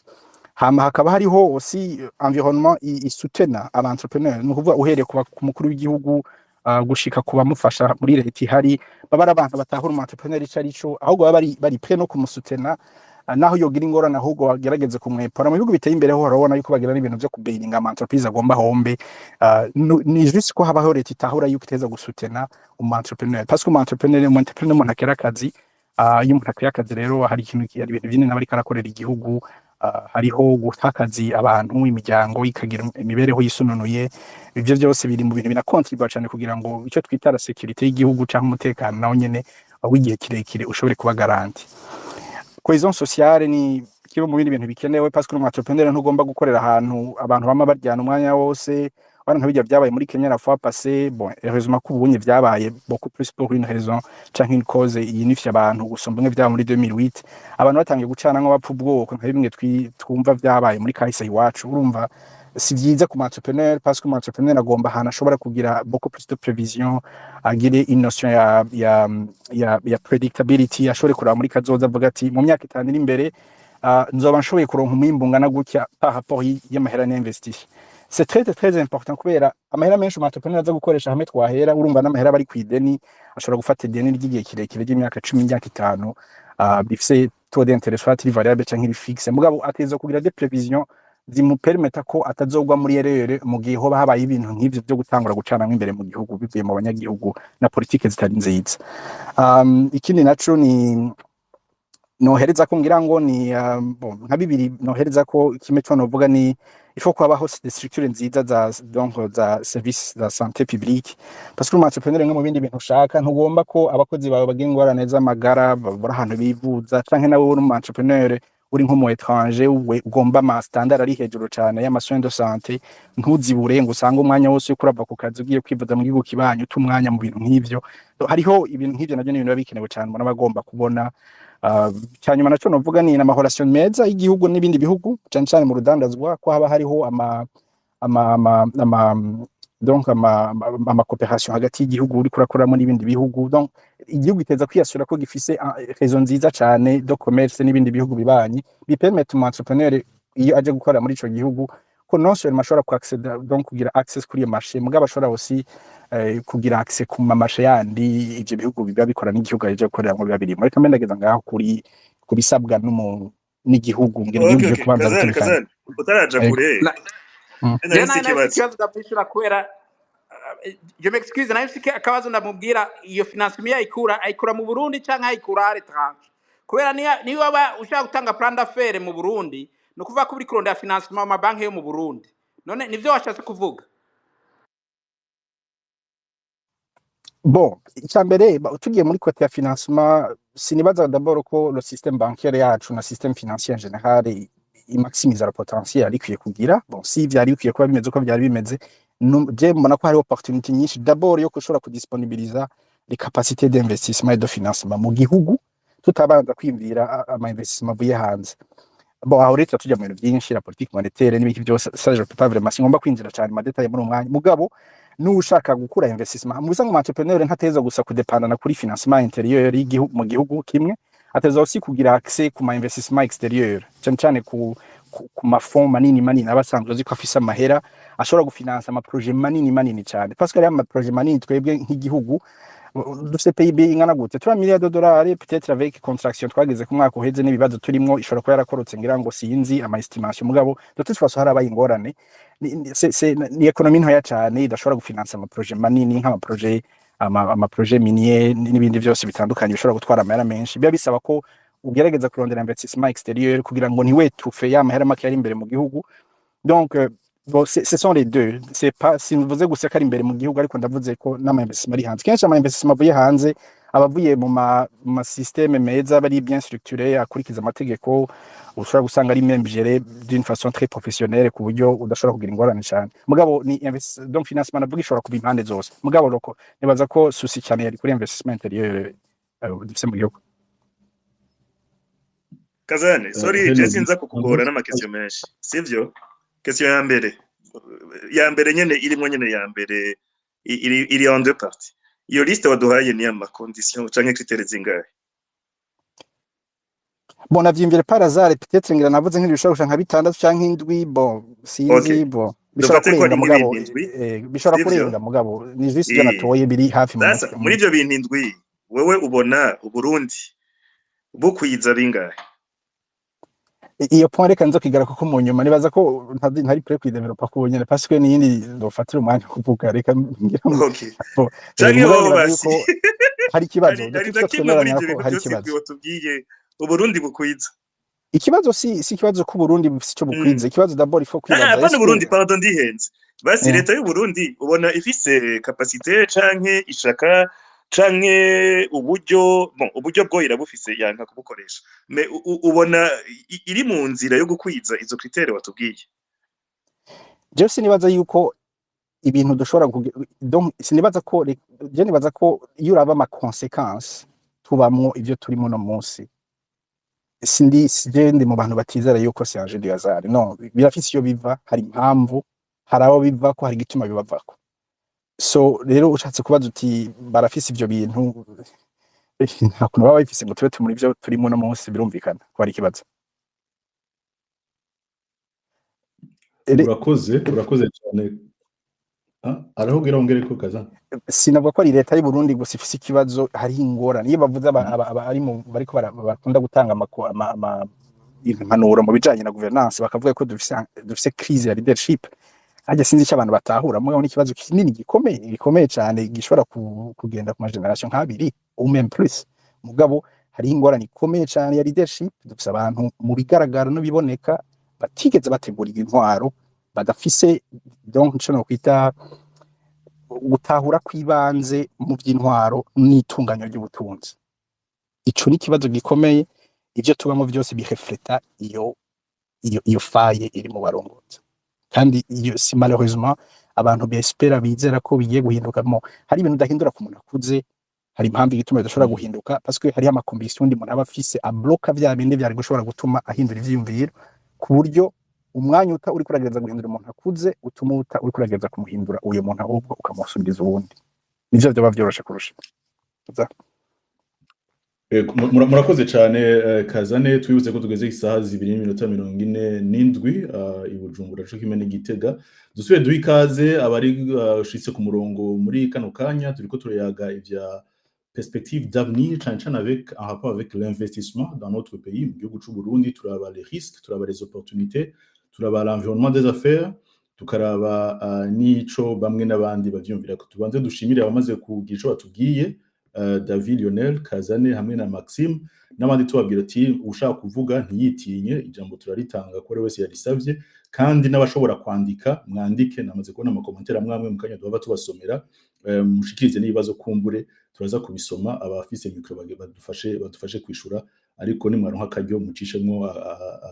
Speaker 5: Hama hakaba hariho aussi environnement isoutena aba entrepreneur, ni ukuvuga uhereye ku mukuru w'igihugu. gushika ku bamufasha muri leta ihari, baba ari abantu batahura umu entrepreneur ico ari co, ahubwo baba bari prêt no kumusutena naho yogira ingorane, ahubwo bagerageze kumwepora. Mu bihugu biteye imbere ho urabona yuko bagira n'ibintu vyo kubailinga ama entreprise agomba hombe. Ni juste ko habaho leta itahura yuko iteza gusutena umu entrepreneur, parce que umu entrepreneur umuntu akera akazi. Iyo umuntu akwiye akazi rero, hari ikintu, hari ibintu binini aba ariko arakorera igihugu. Hariho guha akazi abantu, imiryango ikagira imibereho yisununuye. Ivyo vyose biri mu bintu binakontribuwa cane kugira ngo icyo twita la sécurité y'igihugu canke umutekano nawo nyene w'igihe kirekire ushobore kuba garanti. Cohésion sociale ni kimwe mu bindi bintu bikenewe, parce que umu entrepreneur ntugomba gukorera ahantu abantu bama baryana umwanya wose. Wana nka bijya vyabaye muri Kenya la fois passée. Bon, heureusement ko ubunye vyabaye beaucoup plus pour une raison canke une cause yinifye abantu gusumba bimwe vyabaye muri 2008, abantu batangiye gucana nk'abapfa ubwoko, nka bimwe twumva vyabaye muri kahise iwacu. Urumva si vyiza ku entrepreneur, parce que umu entrepreneur agomba ahantu ashobora kugira beaucoup plus de prévision, agire une notion ya predictability, ashobore kuraba muri kazoza avuga ati: "Mu myaka 5 iri imbere nzoba nshoboye kuronka umwimbu ungana gutya par rapport y'amahera n'investi." C'est très très très important, kubera amahera menshi umu entrepreneur aza gukoresha hamwe twahera, urumva n'amahera bari kw'ideni, ashobora gufata ideni ry'igihe kirekire ry'imyaka 10, imyaka 5, bifise taux d'intérêt soit iri variable canke iri fixe, mugabo ategerezwa kugira des prévisions zimupermeta ko atazogwa muri erreur mu gihe hoba habaye ibintu nk'ivyo vyo gutangura gucanamwo imbere mu gihugu bivuye mu banyagihugu na politike zitari nziza. Ikindi naco ni nohereza ko ngira ngo ni bon, nka bibiri nohereza ko kimwe co novuga ni il faut ko habaho des structures nziza za, donc, za service za santé publique, parce que umu entrepreneur, nko mu bindi bintu ushaka, ntugomba ko abakozi bawe bagira ingorane z'amagara, babura ahantu bivuza, canke nawe uri umu entrepreneur uri nko mu étranger, we ugomba ama standard ari hejuru cane y'ama soins de santé, ntuzibure ngo usange umwanya wose uriko urava ku kazi ugiye kwivuza mu gihugu kibanyi, uta umwanya mu bintu nk'ivyo. Hariho ibintu nk'ivyo navyo ni ibintu biba bikenewe cane umuntu aba agomba kubona. Cyanyuma naco novuga ni ama relation meza y'igihugu n'ibindi bihugu, cane cane mu rudandazwa, ko haba hariho ama donc ama coopération hagati y'igihugu uriko urakoramo n'ibindi bihugu. Donc igihugu giteza kwiyasura ko gifise réseau nziza cane de commerce n'ibindi bihugu bibanyi, bipermettre umu entrepreneur iyo aje gukora muri ico gihugu ko non seulement ashobora ku accéder, donc kugira access kuri iyo marché, mugabo ashobora aussi kugira access ku ma marché yandi ivyo bihugu biba bikora n'igihugu aje gukoreramwo biba birimo. Reka mbe ndageza ngaho kuri kubisabwa n'igihugu ngira igihugu okay, kubanza
Speaker 2: Kazani,
Speaker 5: gutekana.
Speaker 2: Kazani, utaraja
Speaker 5: Ego.
Speaker 2: kure.
Speaker 3: Je
Speaker 2: nari
Speaker 3: nari
Speaker 2: mfise
Speaker 3: nafise
Speaker 2: ikibazo.
Speaker 3: Ikibazo ndamwishura kubera je m'excuse, nari mfise akabazo ndamubwira: iyo financement ayikura mu Burundi canke ayikura à l'étranger? Kubera niyo waba ushaka gutanga plan d'affaires mu Burundi, ni ukuvuga ko uri kurondera financement mu mabanki yo mu Burundi. None nivyo washatse kuvuga?
Speaker 5: Bon, icambere, tugiye muri côté ya financement, sinibaza d'abord ko le système bancaire yacu na système financier en général imaximiza le potentiel yari ikwiye kugira. Bon, si vyari bikwiye kuba bimeze uko vyari bimeze, je mbona ko hari opportunité nyinshi d'abord yo kushobora kudisponibiliza les capacités d'investissement et de financement mu gihugu, tutabanza kwiyumvira ama investissement avuye hanze. Bon, aho rero tujya mu bintu byinshi, la politique monétaire n'ibiki byose, ça je peux pas vraiment, singomba kwinjira cyane mu détail muri uwo mwanya. Mugabo n'ushaka gukura investissement mu bisanzwe, umu entrepreneur ntateza gusa kudependana kuri financement intérieur y'igihugu mu gihugu kimwe, ateza aussi kugira accès ku ma investissement extérieur, cyane cyane ku ma fonds manini manini aba asanzwe azi ko afise amahera ashobora gufinansa ama projet manini manini cyane, parce que ari ama projet manini. Twebwe nk'igihugu dufise PIB ingana gute? 3 milliards de dollars, peut-être avec contraction twageze ku mwaka uheze n'ibibazo turimwo, ishobora kuba yarakorotse ngira ngo, sinzi ama estimation, mugabo de toute façon harabaye ingorane. Ni économie ntoya cyane idashobora gufinansa ama projet manini nk'ama projet ama projet minier n'ibindi byose bitandukanye bishobora gutwara amahera menshi. Biba bisaba ko ugerageza kurondera investissement extérieur kugira ngo ntiwetufe ya mahera make yari imbere mu gihugu. Donc bon, ce sont les deux. C'est pas, simvuze gusa ko ari imbere mu gihugu, ariko ndavuze ko n'ama investissement ari hanze. Kenshi ama investissement avuye hanze aba avuye mu ma système meza, aba ari bien structuré, akurikiza amategeko, ushobora gusanga ari même géré d'une façon très professionnelle, ku buryo udashobora kugira ingorane cyane. Mugabo ni donc financement navuga ishobora kuba impande zose, mugabo roko nibaza ko souci cyane yari kuri investissement intérieur dufise mu gihugu.
Speaker 2: Kazane, sorry,
Speaker 4: Hello.
Speaker 2: je sinza kukugora n'ama question menshi, sivyo? Question ya mbere nyene irimwo nyene ya mbere iri en deux parties. Iyo liste waduhaye ni ama condition canke critères zingahe?
Speaker 5: Bon, navyimvire par hasard, peut-être ngira navuze nk'ibishobora gushika nka bitandatu canke indwi. Bon, sinzi.
Speaker 2: Okay.
Speaker 5: Bon. Bishobora
Speaker 2: Dufate ko
Speaker 5: kurenga
Speaker 2: ari
Speaker 5: mugabo
Speaker 2: nk'ibintu 7,
Speaker 5: bishobora
Speaker 2: sivyo?
Speaker 5: kurenga, mugabo ni juste ivyo natoye biri hafi mu
Speaker 2: Sasa
Speaker 5: mutwe.
Speaker 2: muri ivyo bintu 7, wewe ubona Uburundi bukwiza bingahe?
Speaker 5: Iyo point reka nzo kigara kuko mu nyuma nibaza ko ntari prêt kwidevelopa ku nyene, parce que niyindi ndofatira umwanya kuvuga. Reka ngira ngo bo,
Speaker 2: Canke
Speaker 5: mugabo
Speaker 2: wowe
Speaker 5: nibaza
Speaker 2: basi
Speaker 5: yuko hari ikibazo
Speaker 2: hari
Speaker 5: dufite
Speaker 2: na
Speaker 5: icyo
Speaker 2: kimwe muri
Speaker 5: twemeranya
Speaker 2: ivyo
Speaker 5: ko
Speaker 2: bintu
Speaker 5: hari
Speaker 2: vyose
Speaker 5: ikibazo.
Speaker 2: Watubwiye Uburundi bukwiza?
Speaker 5: Ikibazo si ikibazo ko Burundi bufise ico bukwiza. Ikibazo d'abord il faut
Speaker 2: Ah,
Speaker 5: kwibaza
Speaker 2: apana
Speaker 5: est-ce
Speaker 2: Burundi,
Speaker 5: que
Speaker 2: pardon, ndihenze. Basi leta y'u Burundi ubona ifise capacité canke ishaka canke uburyo? Bon, uburyo bwo irabufise, yanka kubukoresha. Mais ubona iri mu nzira yo gukwiza izo critères watubwiye?
Speaker 5: Jewe sinibaza yuko ibintu dushobora, donc sinibaza ko, je nibaza ko iyo uraba ama conséquences tubamwo, ivyo turimo no munsi, sindi je ndi mu bantu batizera yuko c'est un jeu du hasard. Non, birafise iyo biva, hari impamvu, hari abo biva ko, hari igituma bibavako. So rero ushatse kubaza uti barafise ivyo bintu, nta kuntu baba babifise ngo tube turi muri ivyo turimo no munsi. Birumvikana ko hari ikibazo.
Speaker 4: Urakoze cyane. Ah, araho wongere ko kaza.
Speaker 5: Sinavuga ko ari leta y'u Burundi gusa ifise ikibazo, hari ingorane. Iyo bavuze ari mu bariko bakunda gutanga impanuro mu bijanye na gouvernance, bakavuga ko dufise crise ya leadership. Harya sinzi icyo abantu batahura, mugabo n'ikibazo kinini gikomeye, gikomeye cyane, gishobora kugenda ku ma génération nk'abiri ou même plus. Mugabo hari ingorane ikomeye cyane ya leadership. Dufise abantu mu bigaragara n'ibiboneka batigeze bategura intwaro, badafise donc ico nokwita gutahura kw'ibanze mu by'intwaro n'itunganywa ry'ubutunzi. Ico ni ikibazo gikomeye. Ivyo tubamo byose birefleta iyo faille iri mu barongozi. Kandi iyo si malheureusement abantu bespera, bizera ko bigiye guhinduka. Mo hari ibintu udahindura ku muntu akuze, hari impamvu igituma bidashobora guhinduka, parce que hariho ama convictions undi muntu aba afise abloka vya bindi vyari gushobora gutuma ahindura ivyiyumviro, ku buryo umwanya uta uriko uragerageza guhindura umuntu akuze utuma uta uriko uragerageza kumuhindura uyo muntu, ahubwo ukamusubiza uwundi, nivyo vyoba vyoroshe kurusha.
Speaker 4: Murakoze cyane, Kazane. Twibutse ko tugeze isaha 2:47 i Bujumbura co kimwe n'Igitega. Dusubire duhe ikaze abari ushitse ku murongo muri kano kanya. Turiko turayaga ivya perspective d'avenir, cane cane avec en rapport avec l'investissement dans notre pays, mu gihugu c'u Burundi. Turaba les risques, turaba les opportunités, turaba l'environnement des affaires, tukaraba n'ico bamwe n'abandi bavyumvira. Ko tubanze dushimire abamaze kugira ico batubwiye, David, Lionel, Kazane hamwe na Maxime n'abandi. Tubabwira ati ushaka kuvuga ntiyitinye, ijambo turaritanga ko ari wese yarisavye. Kandi n'abashobora kwandika mwandike, namaze kubona ama commentaires amwe amwe, mu kanya duhava tubasomera. Mushikirize n'ibibazo, kumbure turaza kubisoma. Abafise micro badufashe kwishura, ariko nimwaronka akaryo mucishemwo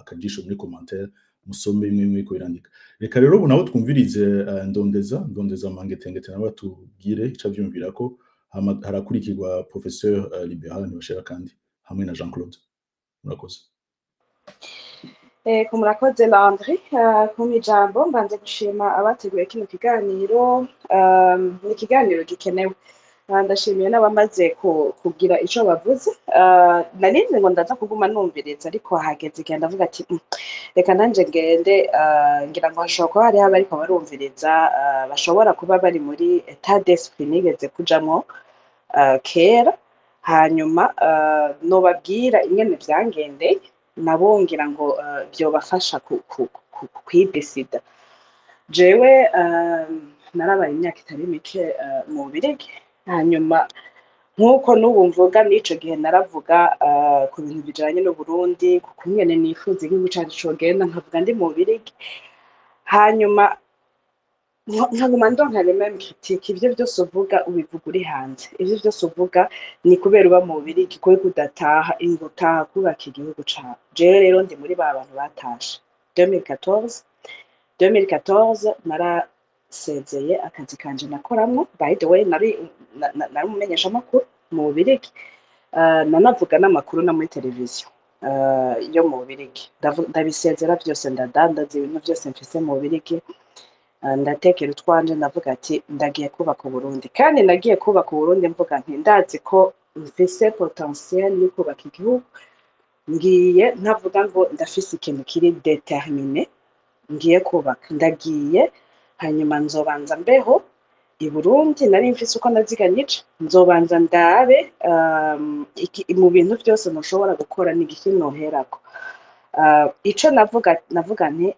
Speaker 4: akajisho muri commentaire, musome bimwe bimwe ko birandika. Reka rero ubu nabo twumvirize Ndondeza Mangetengete, nawe atubwire ico avyumvirako. Hama harakurikirwa professeur Libéral Ntibashira kandi hamwe na Jean Claude. Murakoze.
Speaker 6: Eko, murakoze Landry kumpa ijambo. Mbanze gushima abateguye kino kiganiro, ni ikiganiro gikenewe. Ndashimiye n'abamaze kugira ico bavuze. Nari nzi ngo ndaza kuguma numviriza, ariko hageze igihe ndavuga ati: Reka nanje ngende." Ngira ngo hashobora kuba hariho abariko barumviriza bashobora kuba bari muri état d'esprit nigeze kujamwo kera, hanyuma nobabwira ingene vyangendeye, nabo ngira ngo vyobafasha kwidesida. Jewe narabaye imyaka itari mike mu Bubirigi, hanyuma nk'uko n'ubu mvuga, n'ico gihe naravuga ku bintu bijanye n'Uburundi, ku kungene nifuza igihugu cacu cogenda, nkavuga ndi mu Bubirigi, hanyuma nkaguma ndonka les mêmes critiques: "Ivyo vyose uvuga ubivuga uri hanze, ivyo vyose uvuga ni kubera uba mu Bubirigi, kubera udataha, ingo utaha kubaka igihugu cawe." Jewe rero ndi muri ba bantu batashe 2014. 2014 narasezeye akazi kanje nakoramwo. By the way, nari umumenyeshamakuru mu Bubirigi, nanavuga n'amakuru no muri televiziyo yo mu Bubirigi. Ndabisezera vyose, ndadandaza ibintu vyose mfise mu Bubirigi, ndatekera utwanje, ndavuga ati ndagiye kubaka Uburundi. Kandi nagiye kubaka Uburundi mvuga nti ndazi ko mfise potentiel yo kubaka igihugu. Ngiye ntavuga ngo ndafise ikintu kiri déterminé ngiye kubaka, ndagiye. Hanyuma nzobanza mbeho i Burundi, nari mfise uko ndaziganyije, nzobanza ndabe mu bintu vyose ntushobora gukora ni igiki noherako. Ico navuga nti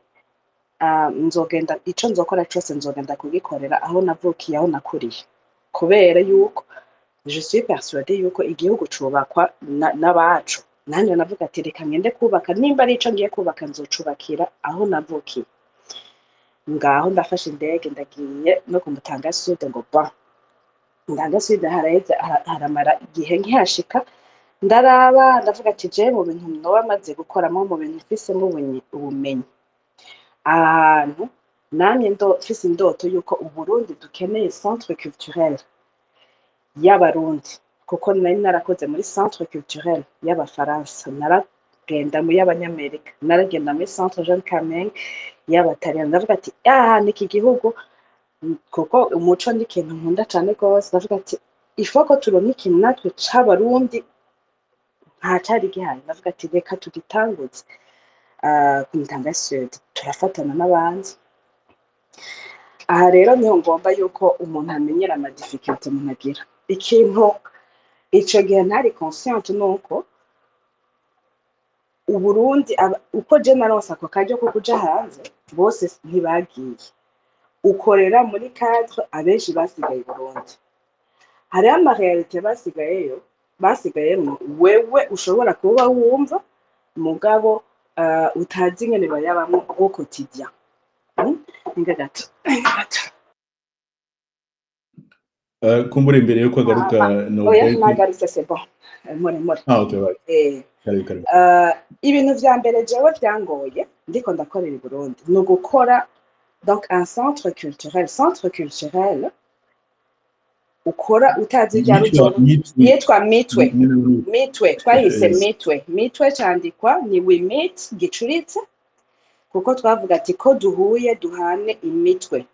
Speaker 6: nzogenda, ico nzokora cose nzogenda kugikorera aho navukiye, aho nakuriye, kubera yuko je suis persuadée yuko igihugu cubakwa n'abacu. Nanje navuga ati: "Reka ngende kubaka, nimba ari ico ngiye kubaka nzocubakira aho navukiye." Ngaho ndafashe indege, ndagiye no ku Mutanga Sud. Ngo ba Mutanga Sud haraheze, haramara igihe nkihashika ndaraba, ndavuga ati: "Je mu bintu noba maze gukoramo, mu bintu mfisemwo ubumenyi, aha hantu namye mfise indoto yuko Uburundi dukeneye centre culturel y'Abarundi, kuko nari narakoze muri centre culturel y'Abafaransa, naragenda mu y'Abanyamerika, naragenda muri centre Jean Kamenge y'Abataliyani." Ndavuga ati: "Aha ni iki gihugu, kuko umuco ni ikintu nkunda cane rwose." Ndavuga ati: "Ifo ko turonka ikintu natwe c'Abarundi." Nta cari gihari. Ndavuga ati: "Reka tugitanguze ku Mutanga Sud." Turafatana n'abandi. Aha rero niho ngomba yuko umuntu amenyera ama difficultés umuntu agira. Ikintu ico gihe ntari consciente nuko Uburundi uko je naronse ako karyo ko kuja hanze, bose ntibagiye. Ukorera muri cadre, abenshi basigaye i Burundi. Hariho ama réalités basigayeyo, basigayemwo, wewe ushobora kuba wumva mugabo utazi ingene bayabamwo au quotidien. Hinga gato, hinga gato.
Speaker 4: Kumbura imbere yuko agaruka no
Speaker 6: Oya, nagarutse, c'est bon. More more.
Speaker 4: Ah, okay, right. Karibu, karibu.
Speaker 6: Ibintu vya mbere jewe vyangoye ndiko ndakorera i Burundi ni ugukora donc un centre culturel. Centre culturel ukora utazi ryari
Speaker 4: Yitwa
Speaker 6: uzoba
Speaker 4: yitwa
Speaker 6: yitwa Mitwe. Mitwe twayise. Mitwe, Mitwe candikwa ni we meet gicuritse, kuko twavuga ati ko duhuye duhane imitwe.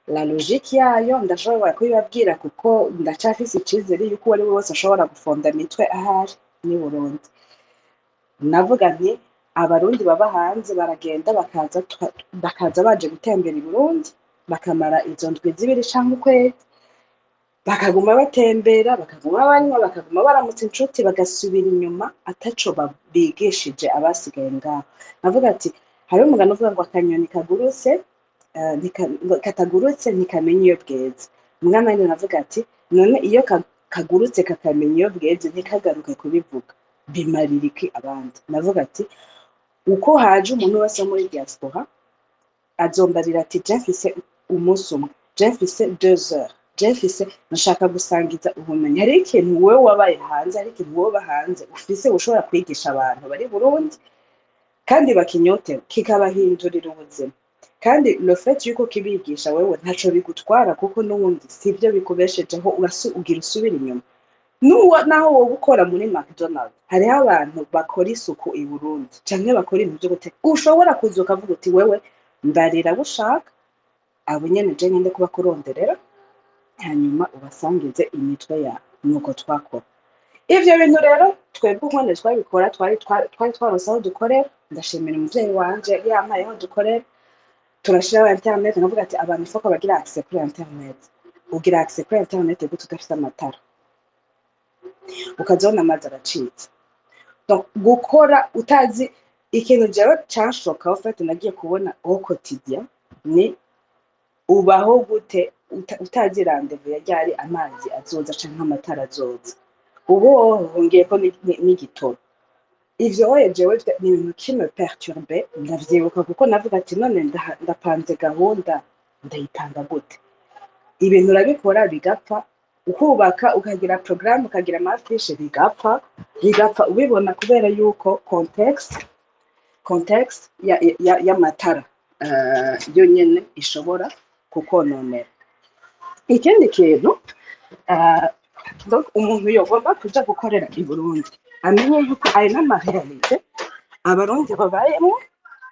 Speaker 6: La logique yayo ndashobora kubibabwira, kuko ndacafise icizere yuko uwo ari we wese ashobora gufonda Mitwe ahari ni Burundi. Navuga nti Abarundi baba hanze baragenda bakaza, bakaza baje gutembera i Burundi, bakamara izo ndwi 2 canke ukwezi, bakaguma batembera, bakaguma banywa, bakaguma baramutsa inshuti, bagasubira inyuma ataco bigishije abasigaye ngaho. Navuga ati hariho umugani uvuga ngo akanyoni kagurutse ngo katagurutse ntikamenya iyo bweze. Mwana nanjye navuga ati: "None iyo kagurutse kakamenya iyo bweze, ntikagaruke kubivuga, bimarira iki abandi?" Navuga ati uko haje umuntu wese wo muri diaspora azombarira ati: "Je mfise umunsi umwe, je mfise 2 heures, je mfise nshaka gusangiza ubumenyi." Hariho ikintu wowe wabaye hanze, hari ikintu wowe uba hanze ufise ushobora kwigisha abantu bari Burundi kandi bakinyotewe, kikabahindurira ubuzima. Kandi le fait yuko kibigisha wewe ntaco bigutwara, kuko n'ubundi sivyo bikubeshejeho. Ugira usubira inyuma. Nuwa naho wowe ukora muri McDonald, hariho abantu bakora isuku i Burundi canke bakora ibintu vyo guteka, ushobora kuza ukavuga uti: "Wewe mbarira abo ushaka, abo nyene je ngende kubakuronderera, hanyuma ubasangize imitwe yawe." Nuko twakora ivyo bintu rero. Twebwe ukuntu twabikora, twari twaronse aho dukorera. Ndashimira umuvyeyi wanje yampaye aho dukorera. Turashiraho internet. Nkavuga ati abantu ifoko bagira accès kuri internet. Ugira accès kuri internet gute udafise amatara, ukazabona amazi aracitse? Donc gukora utazi ikintu, jewe canshoka au fait nagiye kubona au quotidien ni ubaho gute utazi rendez-vous ya ryari amazi azoza canke amatara azoza. Ubu hongeyeko n'igitoro. Ivyo oye jewe ni ibintu qui me perturbe. Ndavyibuka kuko navuga ati: "None ndapanze gahunda, ndayipanga gute?" Ibintu urabikora bigapfa, ukubaka, ukagira programme, ukagira ama affiches, bigapfa, bigapfa ubibona kubera yuko contexte y'amatara yonyene ishobora kukononera. Ikindi kintu, donc umuntu yogomba kuja gukorera i Burundi amenye yuko ayo n'ama réalités Abarundi babayemwo,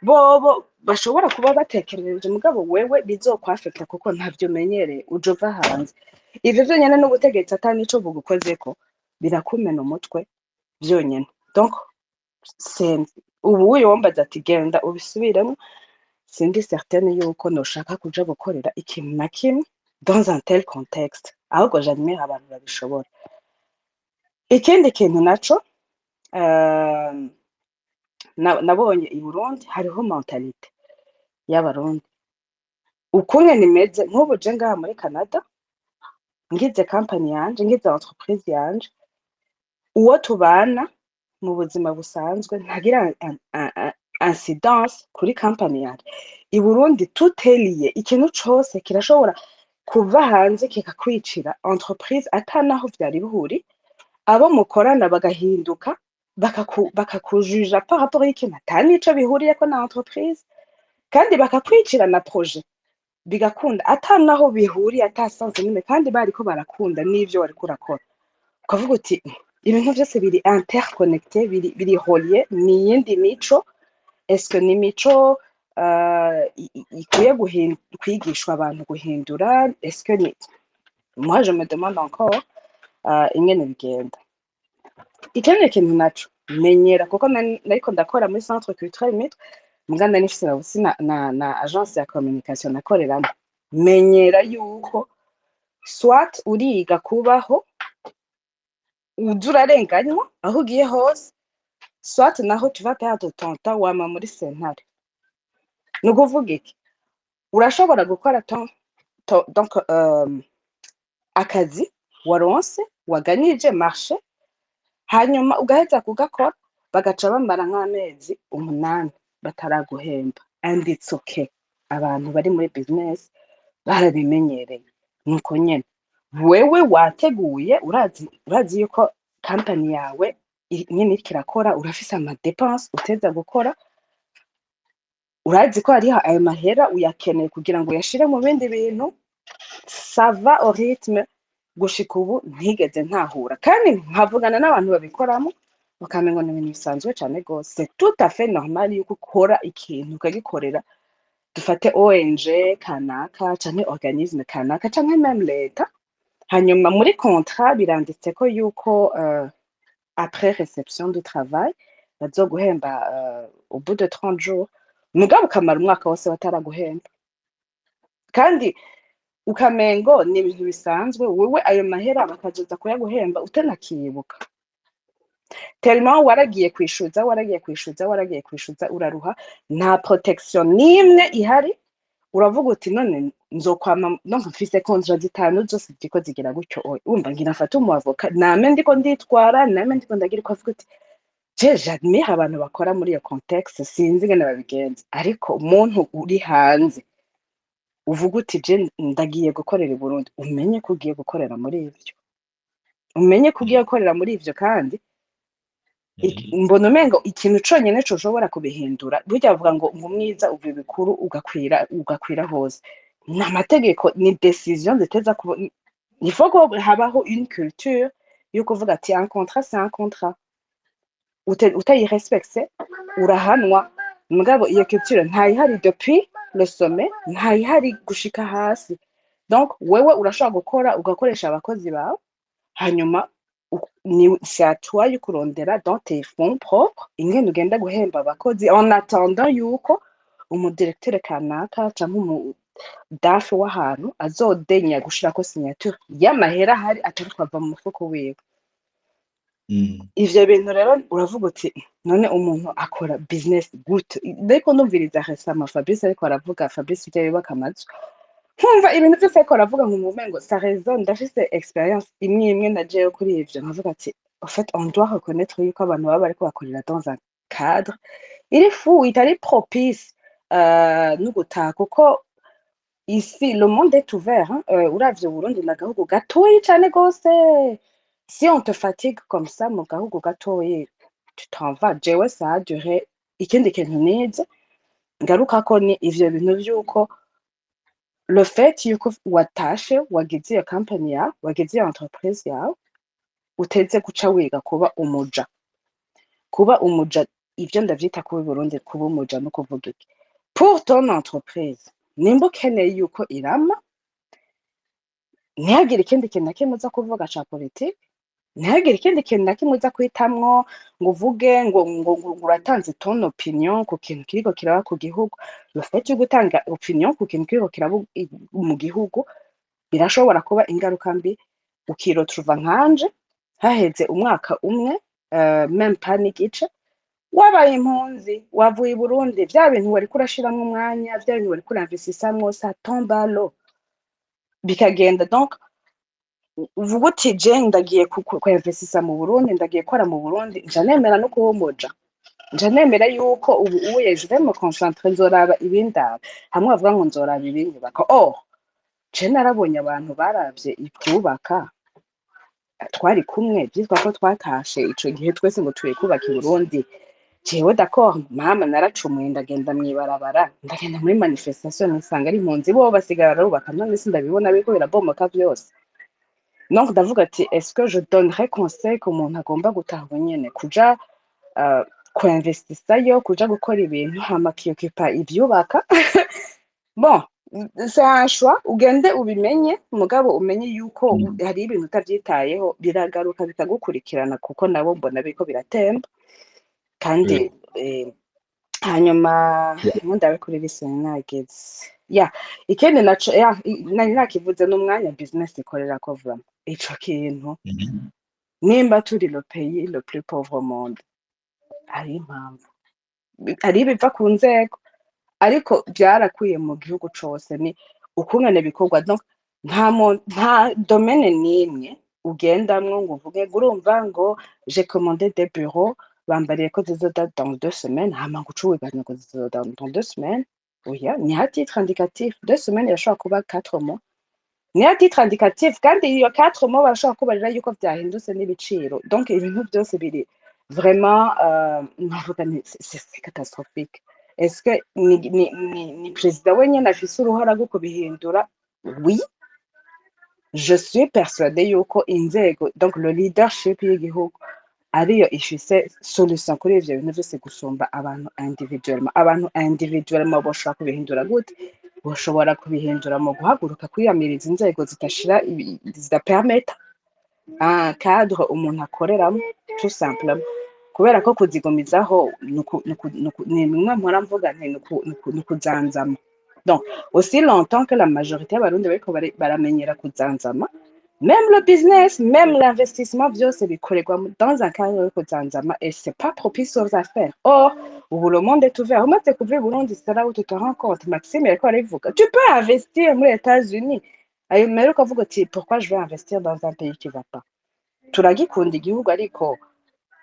Speaker 6: bobo bashobora kuba batekerereje, mugabo wewe bizokwafekta kuko ntavyo umenyereye, uje uva hanze. Ivyo vyonyene n'ubutegetsi ata nico bugukozeko birakumena umutwe vyonyene. Donc sinzi, ubu wombaza ati: "Genda ubisubiremo," Sindi certaine yuko noshaka kuja gukorera ikintu na kimwe dans un tel contexte. Ahubwo j'admire abantu babishobora. Ikindi kintu naco nabonye i Burundi, hariho mentalité y'Abarundi ukungene imeze. Nk'ubu je ngaha muri Canada ngize company yanje, ngize entreprise yanje, uwo tubana mu buzima busanzwe ntagira incidence kuri company yanje. I Burundi tout est lié. Ikintu cose kirashobora kuva hanze kikakwicira entreprise ata naho vyari bihuri. Abo mukorana bagahinduka bakakujuja par rapport y'ikintu ata nico bihuriyeko na entreprise, kandi bakakwicira na projet bigakunda ata naho bihuriye, ata sens n'imwe, kandi bariko barakunda n'ivyo wariko urakora. Ukavuga uti ibintu vyose biri interconnecté, biri relié. Ni iyindi mico. Est-ce que ni imico ikwiye kwigishwa abantu guhindura? Est-ce que ni, moi je me demande encore ingene bigenda. Ikindi kintu naco menyera, kuko nariko ndakora muri Centre Culturel Mitre, muga nari nifise aussi na agence ya communication nakoreramo. Menyera yuko soit uriga kubaho uza urarenganywa aho ugiye hose, soit naho tu vas perdre ton temps wama muri sentare. Ni ukuvuga iki? Urashobora gukora donc akazi waronse, waganije marché, hanyuma ugaheza kugakora, bagaca bamara nk'amezi 8 bataraguhemba, and it's okay. Abantu bari muri business barabimenyereye. Nuko nyene wewe wateguye, urazi yuko company yawe nyene iriko irakora, urafise ama dépenses uteza gukora, urazi ko hariho ayo mahera uyakeneye kugira ngo uyashire mu bindi bintu. Ça va au rythme. Gushika ubu ntigeze ntahura, kandi nkavugana n'abantu babikoramo, bakamengo ni ibintu bisanzwe cane gose. C'est tout à fait normal yuko ukora ikintu ukagikorera, dufate ONG kanaka canke organisme kanaka canke même leta, hanyuma muri contrat biranditseko yuko après réception du travail bazoguhemba au bout de 30 jours, mugabo ukamara umwaka wose bataraguhemba, kandi ukamengo ni ibintu bisanzwe. Wewe ayo mahera bakazoza kuyaguhemba utanakibuka, tellement waragiye kwishuza, waragiye kwishuza, waragiye kwishuza, uraruha, nta protection n'imwe ihari. Uravuga uti none nzokwama, donc mfise contrat zitanu zose ziriko zigira gutyo. Oya, wumva ngira mfate umu avocat, name ndiko nditwara, name ndiko ndagira uko. Avuga uti je j'admire abantu bakora muri iyo contexte, sinzi ingene babigenza. Ariko umuntu uri hanze uvuga uti je ndagiye gukorera i Burundi, umenye ko ugiye gukorera muri ivyo, umenye ko ugiye gukorera muri ivyo. Kandi mbona umengo ikintu conyene coshobora kubihindura, burya bavuga ngo umwiza uva ibikuru ugakwira hose, ni amategeko, ni décision ziteza kuba. Il faut ko habaho une culture yo kuvuga ati un contrat, c'est un contrat, utayirespecte urahanwa. Mugabo iyo culture ntayihari depuis le sommet, ntayihari gushika hasi. Donc wewe urashobora gukora, ugakoresha abakozi bawe, hanyuma ni c'est à toi yo kurondera dans tes fonds propres ingene ugenda guhemba abakozi en attendant yuko umudirecteur kanaka canke umu DAF w'ahantu azodenya gushirako signature y'amahera ahari atariko ava mu mufuko wiwe. Ivyo bintu rero uravuga uti none umuntu akora business gute? Ariko ndumviriza récemment Fabrice ariko aravuga, Fabrice ujya yubaka amazu, nkumva ibintu vyose ariko aravuga, nkumva umengo ça résonne. Ndafise expérience imwe imwe na jewe kuri ivyo, nkavuga ati en fait on doit reconnaître yuko abantu baba bariko bakorera dans un cadre iri fou, itari propice no gutaha, kuko ici le monde est ouvert, hein. Uravye Uburundi ni agahugu gatoyi cane gose. Si on te fatigue comme ça mu gahugu gatoyi, tu t'en vas. Jewe ça a duré. Ikindi kintu nize ngarukako ni ivyo bintu vy'uko le fait yuko watashe, wagize iyo company yawe, wagize iyo entreprise yawe, uteze guca wiga kuba umuja. Kuba umuja, ivyo ndavyita kuba i Burundi kuba umuja, no kuvuga iki? Pour ton entreprise, nimba ukeneye yuko irama, ntihagire ikindi kintu na kimwe uza kuvuga ca politike. Ntihagire ikindi kintu na kimwe uza kwitamwo ngo uvuge ngo uratanze ton opinion ku kintu kiriko kiraba ku gihugu. Le fait yo gutanga opinion ku kintu kiriko kiraba mu gihugu birashobora kuba ingaruka mbi, ukiretrouva nkanje haheze umwaka umwe, même pas n'igice, wabaye impunzi, wavuye i Burundi. Vya bintu wariko urashiramwo umwanya, vya bintu wariko urinvestisamwo, ça tombe à l'eau, bikagenda. Donc uvuga uti: "Je ndagiye kuinvestisa mu Burundi, ndagiye gukora mu Burundi, nja nemera no kuba umuja, nja nemera yuko ubu uye je vais me concentrer, nzoraba ibindaba." Hamwe bavuga ngo nzoraba ibinyubaka, oh, je narabonye abantu baravye ivyubaka twari kumwe, vyitwa ko twatashe ico gihe twese ngo tuye kubaka i Burundi. Jewe, d'accord, mama, naracumuye, ndagenda mw'ibarabara, ndagenda muri manifestation, nisanga ari impunzi, bo basigara barubaka. None sindabibona biriko birabomoka vyose? Donc ndavuga ati: "Est-ce que je donnerais conseil ku muntu agomba gutaha ubu nyene kuja kuinvestisayo, kuja gukora ibintu, hama akioccupa ivyubaka?" Bon, c'est un choix, ugende ubimenye, mugabo umenye yuko hari ibintu utavyitayeho biragaruka bikagukurikirana, kuko nabo mbona biriko biratemba. Kandi hanyuma ndabe kuri liste nageze ya ikindi naco ya nari nakivuze n'umwanya business ikorerako. Vraiment ico kintu, nimba turi le pays le plus pauvre au monde, hari impamvu, hari ibiva ku nzego, ariko byarakwiye mu gihugu cose, ni ukungene bikorwa. Donc nta domaine n'imwe ugendamwo ngo uvuge ngo urumva ngo j'ai commandé des bureaux, bambariye ko zizoza dans 2 semaines, hama ngo uce wibana ngo zizoza dans 2 semaines. Oya, ni à titre indicatif. 2 semaines irashobora kuba 4 mois, ni à titre indicatif. Kandi iyo 4 mois barashobora kubarira yuko vyahindutse n'ibiciro. Donc ibintu byose biri vraiment, navuga nti c'est catastrophique. Est-ce que ni perezida wenyine afise uruhara rwo kubihindura? Oui, je suis persuadée yuko inzego, donc le leadership y'igihugu, ariyo ifise solution kuri ivyo bintu vyose gusumba abantu individuellement. Abantu individuellement boshobora kubihindura gute? Boshobora kubihindura mu guhaguruka, kwiyamiriza inzego zidashira zidapermeta un cadre umuntu akoreramo, tout simplement. Kubera ko kuzigumizaho ni bimwe mpora mvuga nti ni ukuzanzama. Donc aussi longtemps que la majorité y'Abarundi bariko baramenyera kuzanzama, même le business, même l'investissement, vyose bikorerwa dans un cadre yo kuzanzama, et c'est pas propice aux affaires. Or ubu le monde est ouvert. Umaze kuva i Burundi, c'est là où tu te rends compte, Maxime yariko arabivuga, tu peux investir muri États-Unis. Ayo mbere ukavuga uti: "Pourquoi je vais investir dans un pays qui va pas?" Turagikunda igihugu, ariko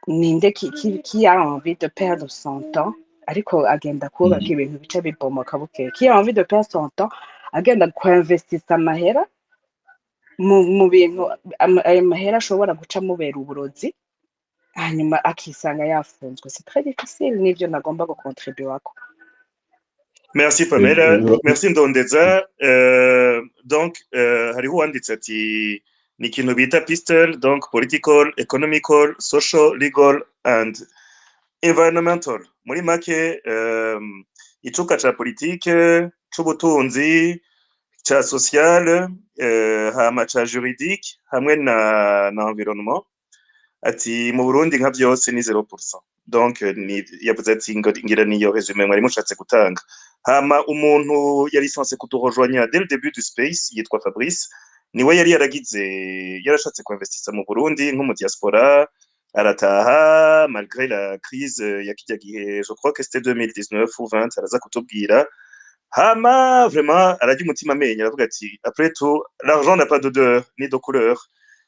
Speaker 6: ninde qui a envie de perdre son temps ariko agenda kubaka ibintu bica bibomoka bukeye? Qui a envie de perdre son temps agenda kuinvestisa amahera mu bintu ayo mahera ashobora guca amubera uburozi, hanyuma akisanga yafunzwe? C'est très difficile. Nivyo nagomba gukontribuwako.
Speaker 2: Merci Pamela, merci Ndondeza. Donc hariho uwanditse ati ni ikintu bita PESTEL, donc political, economical, social, legal and environmental. Muri make, icuka ca politike, c'ubutunzi, ca social, hama ca juridique hamwe na environnement. Ati mu Burundi nka vyose ni 0%. Donc ni yavuze ati ngo ngira niyo résumé mwari mushatse gutanga. Hama umuntu yari censé kuturejoigner dès le début du space yitwa Fabrice, niwe yari yaragize, yarashatse kuinvestisa mu Burundi nko mu diaspora, arataha malgré la crise ya kirya gihe, je crois que c'était 2019 ou 20, araza kutubwira. Hama vraiment ararya umutima amenyo, aravuga ati: "Après tout, l'argent n'a pas d'odeur ni de couleur,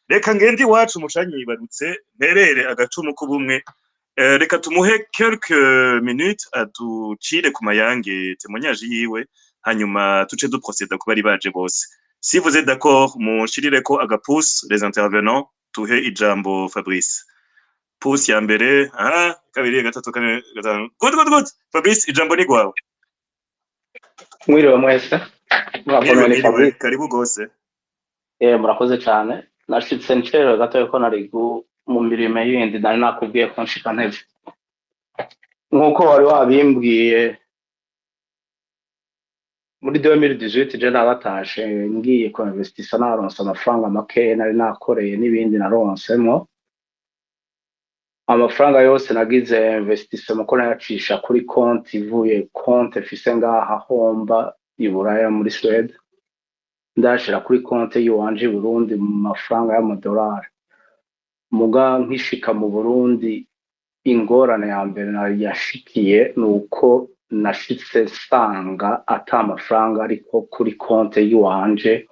Speaker 2: reka ngende iwacu mucanyibarutse, nterere agacumu k'ubumwe." Reka tumuhe quelques minutes aducire ku mayange témoignage yiwe, hanyuma tuce duproceda ku bari baje bose. Si vous êtes d'accord, munshirireko agapouce, les intervenants. Tuhe ijambo Fabrice. Pouce ya mbere, aha, kabiri, gatatu, kane, gatanu. Good, good, good. Fabrice, ijambo ni gwawe.
Speaker 7: Mwiriwe mwese.
Speaker 2: Mwiriwe.
Speaker 7: Murakomeye, ni
Speaker 2: Mwiriwe.
Speaker 7: Fabrice.
Speaker 2: Karibu gose.
Speaker 7: Murakoze cyane. Nashitse ncerewe gato ko nari mu mirimo yindi, nari nakubwiye ko nshika ntevye nk'uko wari wabimbwiye. Muri 2018 je naratashe ngiye ku investisa, naronse amafaranga make nari nakoreye n'ibindi naronsemo. Amafaranga yose nagize investissement ko nayacisha kuri konti, ivuye konti mfise ngaha homba i Buraya muri Suède, ndashira kuri konti yiwanje i Burundi mu mafaranga y'amadolari. Muga nkishika mu Burundi, ingorane ya mbere yashikiye ni uko nashitse nsanga ata mafaranga ariko kuri konti yiwanje,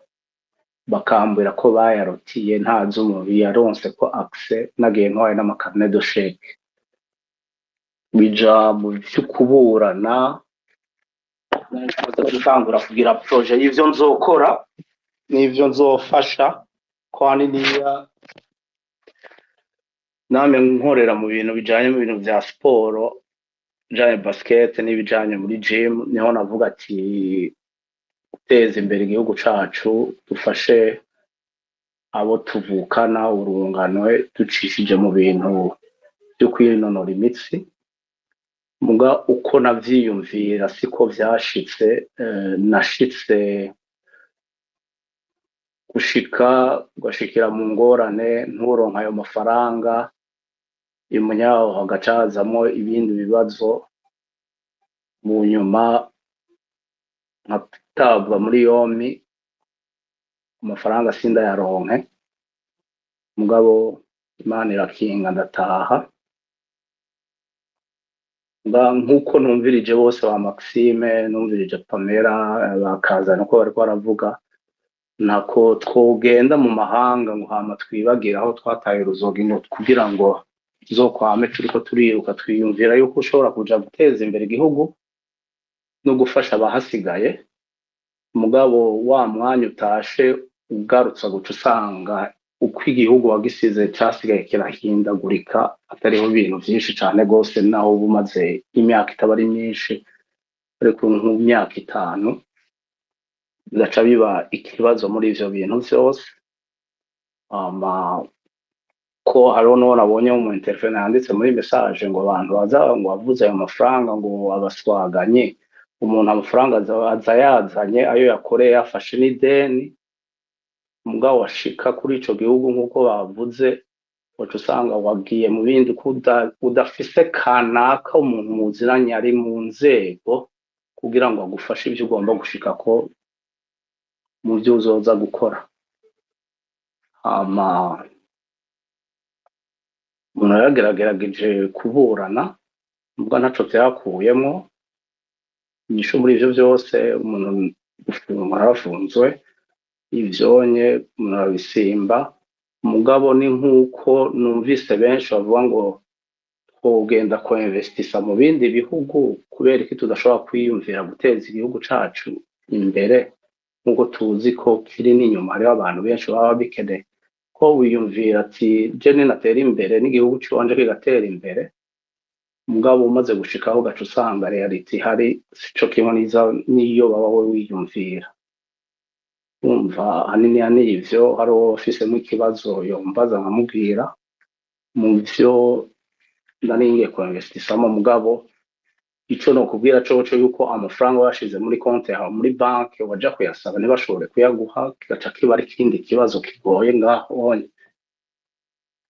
Speaker 7: bakambwira ko bayarotiye, ntazi umuntu yaronse ko accès, nagiye ntwaye n'ama carnet de chèque. Bija mu vy'ukuburana, nari gutangura kugira projet y'ivyo nzokora n'ivyo nzofasha, ko haniniya namwe nkorera mu bintu bijanye mu bintu vya siporo, bijanye basket n'ibijanye muri gym. Niho navuga ati guteza imbere igihugu cacu, dufashe abo tuvukana, urunganwe, ducishije mu bintu vyo kwinonora imitsi. Muga uko navyiyumvira siko vyashitse. Nashitse gushika ugashikira mu ngorane, nturonke ayo mafaranga, imunyaho hagaca hazamwo ibindi bibazo, mu nyuma nkatabwa muri yompi, amafaranga sindayaronke. Mugabo Imana irakinga, ndataha. Nkuko numvirije bose, ba Maxime, numvirije Pamela, bakazana uko bariko baravuga, ntako twogenda mu mahanga ngo hama twibagire aho twataye uruzogi, ngo kugira ngo tuzokwame turiko turiruka. Twiyumvira yuko ushobora kuja guteza imbere igihugu no gufasha abahasigaye, mugabo wa mwanya utashe ugarutsa guca usanga uko igihugu wagisize casigaye kirahindagurika, atariho ibintu vyinshi cane gose, naho uba umaze imyaka itaba ari myinshi, ariko nk'imyaka 5 bigaca biba ikibazo muri ivyo bintu vyose. Ko hariho n'uwo nabonye mu intervene yanditse muri message ngo abantu baza ngo bavuze ayo mafaranga ngo abaswaganye umuntu, amafaranga aza yazanye ayo yakoreye, yafashe n'ideni, mugabo washika kuri ico gihugu, nk'uko bavuze, waca usanga wagiye mu bindi ko udafise kanaka umuntu muziranye ari mu nzego kugira ngo agufashe ivyo ugomba gushikako mu vyo uzoza gukora. Hama umuntu yaragerageje kuburana, muga ntaco vyakuyemwo. Inyishu muri ivyo vyose, umuntu gufungwa yarafunzwe, ivyonye umuntu arabisimba. Mugabo ni nk'uko numvise benshi bavuga ngo twogenda ko investisa mu bindi bihugu, kubera iki tudashobora kwiyumvira guteza igihugu cacu imbere nk'uko tuzi ko kiri n'inyuma? Hariho abantu benshi baba bikeneye ko wiyumvira ati je ninatera imbere n'igihugu ciwanje kigatera imbere. Mugabo umaze gushikaho ugaca usanga réalité ihari sico kimwe n'iyo baba we wiyumvira. Umva, ahanini n'ivyo. Hari uwo ufisemwo ikibazo yombaza nkamubwira mu vyo nari ngiye ku investisamo. Mugabo ico nokubwira coco yuko amafaranga wayashize muri konti yawe muri banki, waja kuyasaba ntibashobore kuyaguha, kigaca kiba ari ikindi kibazo kigoye ngaho.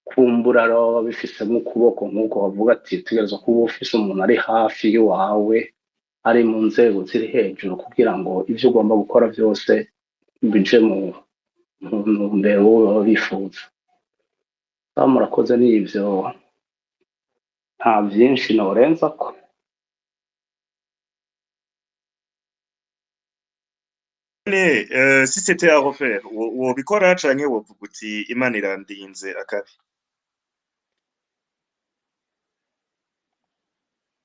Speaker 7: Kumbura rero babifisemwo ukuboko, nk'uko bavuga ati utegerezwa kuba ufise umuntu ari hafi y'iwawe, ari mu nzego ziri hejuru, kugira ngo ivyo ugomba gukora vyose bije mu ntumbero wowe baba bifuza. Murakoze, n'ivyo, nta vyinshi norenzako.
Speaker 2: Ne, si c'était à refaire, wobikora canke wovuga uti Imana irandinze akabi?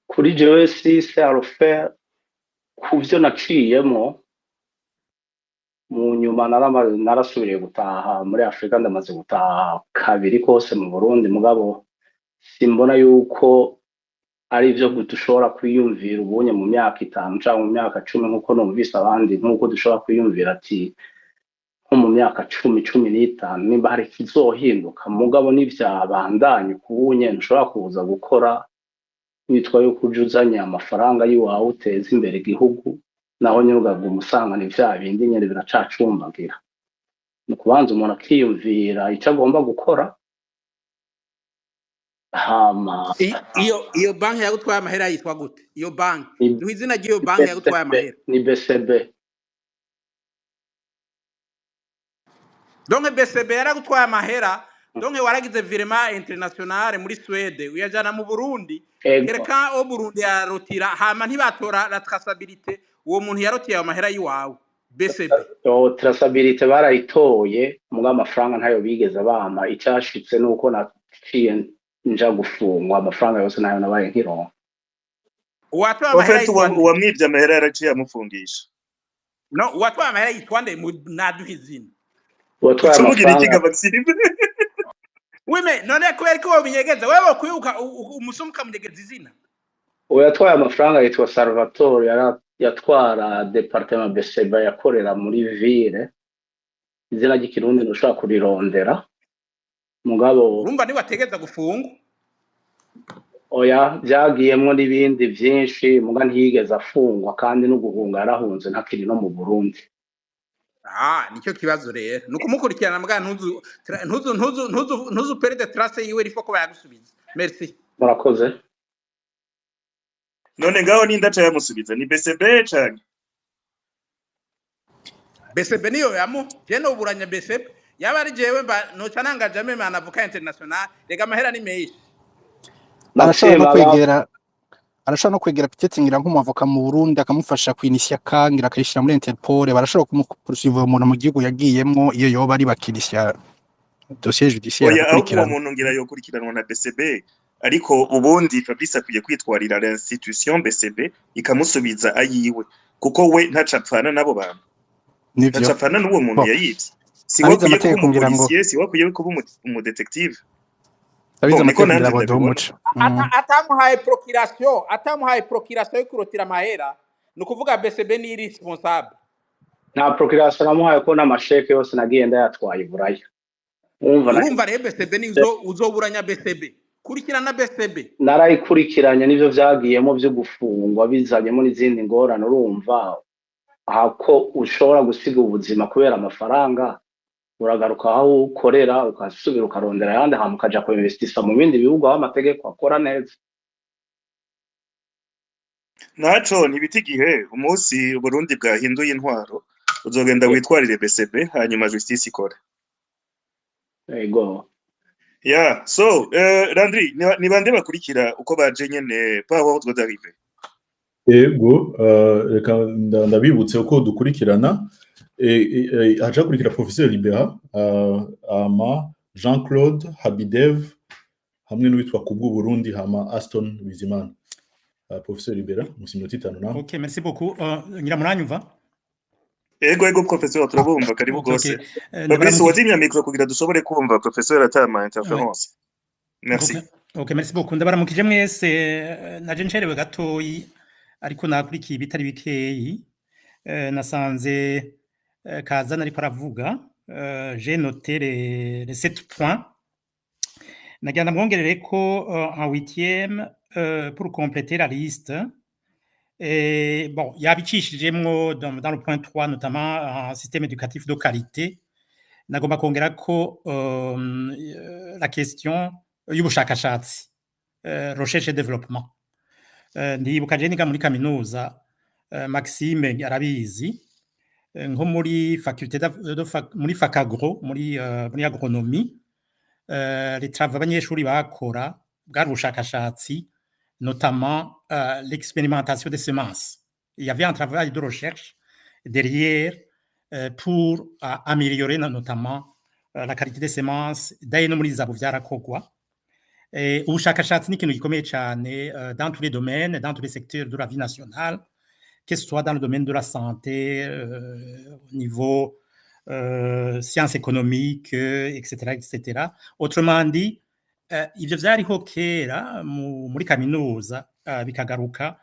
Speaker 7: Kuri jewe, si c'est à refaire, ku vyo naciyemwo mu nyuma, narasubiriye gutaha muri Afrika, ndamaze gutaha kabiri kose mu Burundi. Mugabo simbona yuko ari ivyo dushobora kwiyumvira ubunye mu myaka 5 canke mu myaka 10, nk'uko numvise abandi, nk'uko dushobora kwiyumvira ati nko mu myaka 10, 15 nimba hari ikizohinduka. Mugabo n'ivyabandanya ukubunye, ntushobora kuza gukora witwa yuko uje uzanye amafaranga y'iwawe uteza imbere igihugu. Naho nyine ukaguma usanga ni vya bindi nyene biracacumbagira. Ni ukubanza umuntu akiyumvira ico agomba gukora, hama
Speaker 3: Iyo banki yagutwaye amahera yitwa gute iyo banki?
Speaker 7: Ni
Speaker 3: Duha izina ry'iyo banki yagutwaye
Speaker 7: BCB.
Speaker 3: amahera.
Speaker 7: Ni BCB.
Speaker 3: Donc BCB yaragutwaye amahera. Donc waragize virement international muri Suède, uyajana mu Burundi.
Speaker 7: Ego.
Speaker 3: Quelqu'un au Burundi yarotira, hama ntibatora la traçabilité, uwo muntu yarotiye ayo mahera yiwawe, BCB?
Speaker 7: Yo, traçabilité barayitoye, muga amafaranga ntayo bigeze bampa. Icashitse nuko naciye nja gufungwa, amafaranga yose nayo nabaye nkironka.
Speaker 3: Uwatwaye
Speaker 2: En
Speaker 3: amahera
Speaker 2: fait,
Speaker 3: yitwa nde?
Speaker 2: Uwamwivye amahera yaraciye amufungisha.
Speaker 3: No, uwatwaye amahera yitwa nde? Naduha izina.
Speaker 7: Uwatwaye
Speaker 2: Ucamugira
Speaker 7: amafaranga
Speaker 2: ikiga, Maxime?
Speaker 3: Oui, mais none kubera ko wobinyegeza, wewe wokwibuka umusuma ukamunyegeza izina?
Speaker 7: Uwo yatwaye amafaranga yitwa Salvatore, yatwara département BCB, yakorera muri ville. Izina ry'ikirundi ntushobora kurirondera, mugabo
Speaker 3: Urumva niwategeza gufungwa.
Speaker 7: Oya, byagiyemwo n'ibindi vyinshi, muga ntiyigeze afungwa, kandi no guhunga yarahunze, ntakiri no mu Burundi.
Speaker 3: Ah, nicyo kibazo rero, ni ukumukurikirana mbwa ntuzu perdre trace yiwe, rifo ko bayagusubiza. Merci.
Speaker 7: Murakoze.
Speaker 2: None ngaho ninde aca yamusubiza? Ni BCB canke?
Speaker 3: BCB niyo yamu je noburanya BCB. Yaba ari jewe mba noca nangaje même un avocat international. Rega amahera ni menshi.
Speaker 5: Arashobora
Speaker 7: Maxime
Speaker 5: no
Speaker 7: aba
Speaker 5: kwegera, arashobora no kwegera peut-être ngira nk'umwavoka mu Burundi, akamufasha kwinisiya kangira akayishyira muri Interpol. Barashobora kumukurikira umuntu mu gihugu yagiyemwo, iyo yoba ari bakirisya dossier judiciaire
Speaker 2: Oya, ahubwo uwo
Speaker 5: agakurikirana.
Speaker 2: muntu ngira yokurikiranwa na BCB, ariko ubundi Fabrice akwiye kwitwarira l'institution BCB ikamusubiza ayiwe, kuko we ntaco apfana n'abo bantu.
Speaker 5: Nivyo.
Speaker 2: Ntaco apfana n'uwo muntu
Speaker 5: Bon.
Speaker 2: yayivye. Si we
Speaker 5: Abize
Speaker 2: akwiye kuba
Speaker 5: amategeko ngira ngo
Speaker 2: umupolisiye, si we akwiye kuba umudetective.
Speaker 5: Abize
Speaker 2: Bon, niko
Speaker 5: amategeko ngira
Speaker 2: nanje
Speaker 5: ngo baduhe
Speaker 2: ndabibona.
Speaker 5: umuco.
Speaker 3: Atamuhaye procuration yo kurotira amahera, ni ukuvuga BCB ni responsable.
Speaker 7: Nta procuration namuhaye, ko n'amasheke yose nagiye ndayatwaye i Buraya, wumva
Speaker 3: Urumva rero BCB ni uzoburanya BCB, kurikirana BCB.
Speaker 7: Narayikurikiranye, n'ivyo vyagiyemo vyo gufungwa bizanyemo n'izindi ngorane. Urumva hako ushobora gusiga ubuzima kubera amafaranga, uragaruka aho ukorera, ugasubira ukarondera ayandi, hama ukaja kuinvestisa mu bindi bihugu aho amategeko akora neza.
Speaker 2: Ntaco ntibita igihe, umunsi Uburundi bwahinduye intwaro, uzogenda witwarire BCB, hanyuma justice ikore.
Speaker 7: Ego.
Speaker 2: Yeah, so Landry, ni bande bakurikira uko baje nyene, par ordre d'arrivée?
Speaker 4: Ego, reka ndabibutse uko dukurikirana. Haca hakurikira Professeur Libera, hama Jean Claude Habidev, hamwe n'uwitwa Kubwo Burundi, hama Aston Bizimana. Professeur Libera, musi minota 5 nawe.
Speaker 8: Ok, merci beaucoup. Ngira muranyumva?
Speaker 2: Ego, professeur, turabumva, karibu gose. Fabrice, wazimya micro kugira dushobore kumva professeur atama interférence. Merci.
Speaker 8: Ok, merci beaucoup. Ndabaramukije mwese, naje ncerewe gatoyi, ariko nakurikiye ibitari bikeyi. Nasanze Kazana ariko aravuga. J'ai noté les sept points. Nagira ndamwongerere ko en huitième, pour compléter la liste. Et bon, yabicishijemwo dans le point 3, notamment un système éducatif de qualité. Nagomba kongera ko la question y'ubushakashatsi, recherche et développement. Ndibuka je niga muri kaminuza, Maxime arabizi, nko muri faculté muri facagro, muri agronomie, les travaux abanyeshuri bakora bwari ubushakashatsi, notamment l'expérimentation des semences. Il y avait un travail de recherche derrière pour améliorer notamment la qualité des semences. D'ailleurs, no muri zabo vyarakorwa. Ubushakashatsi ni ikintu gikomeye cyane dans tous les domaines, dans tous les secteurs de la vie nationale, que ce soit dans le domaine de la santé, au niveau sciences économiques, etc., etc. Autrement dit, ivyo vyariho kera muri kaminuza, bikagaruka.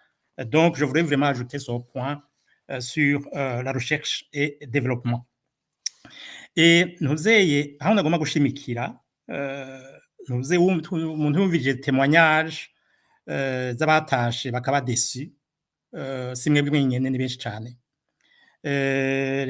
Speaker 8: Donc, je voudrais vraiment ajouter ce point sur la recherche et développement. Et ntuzeye aho nagomba gushimikira, ntuze umuntu yumvije témoignage z'abatashe bakaba déçus, si mwebwe mwenyene, ni benshi cane. Eh,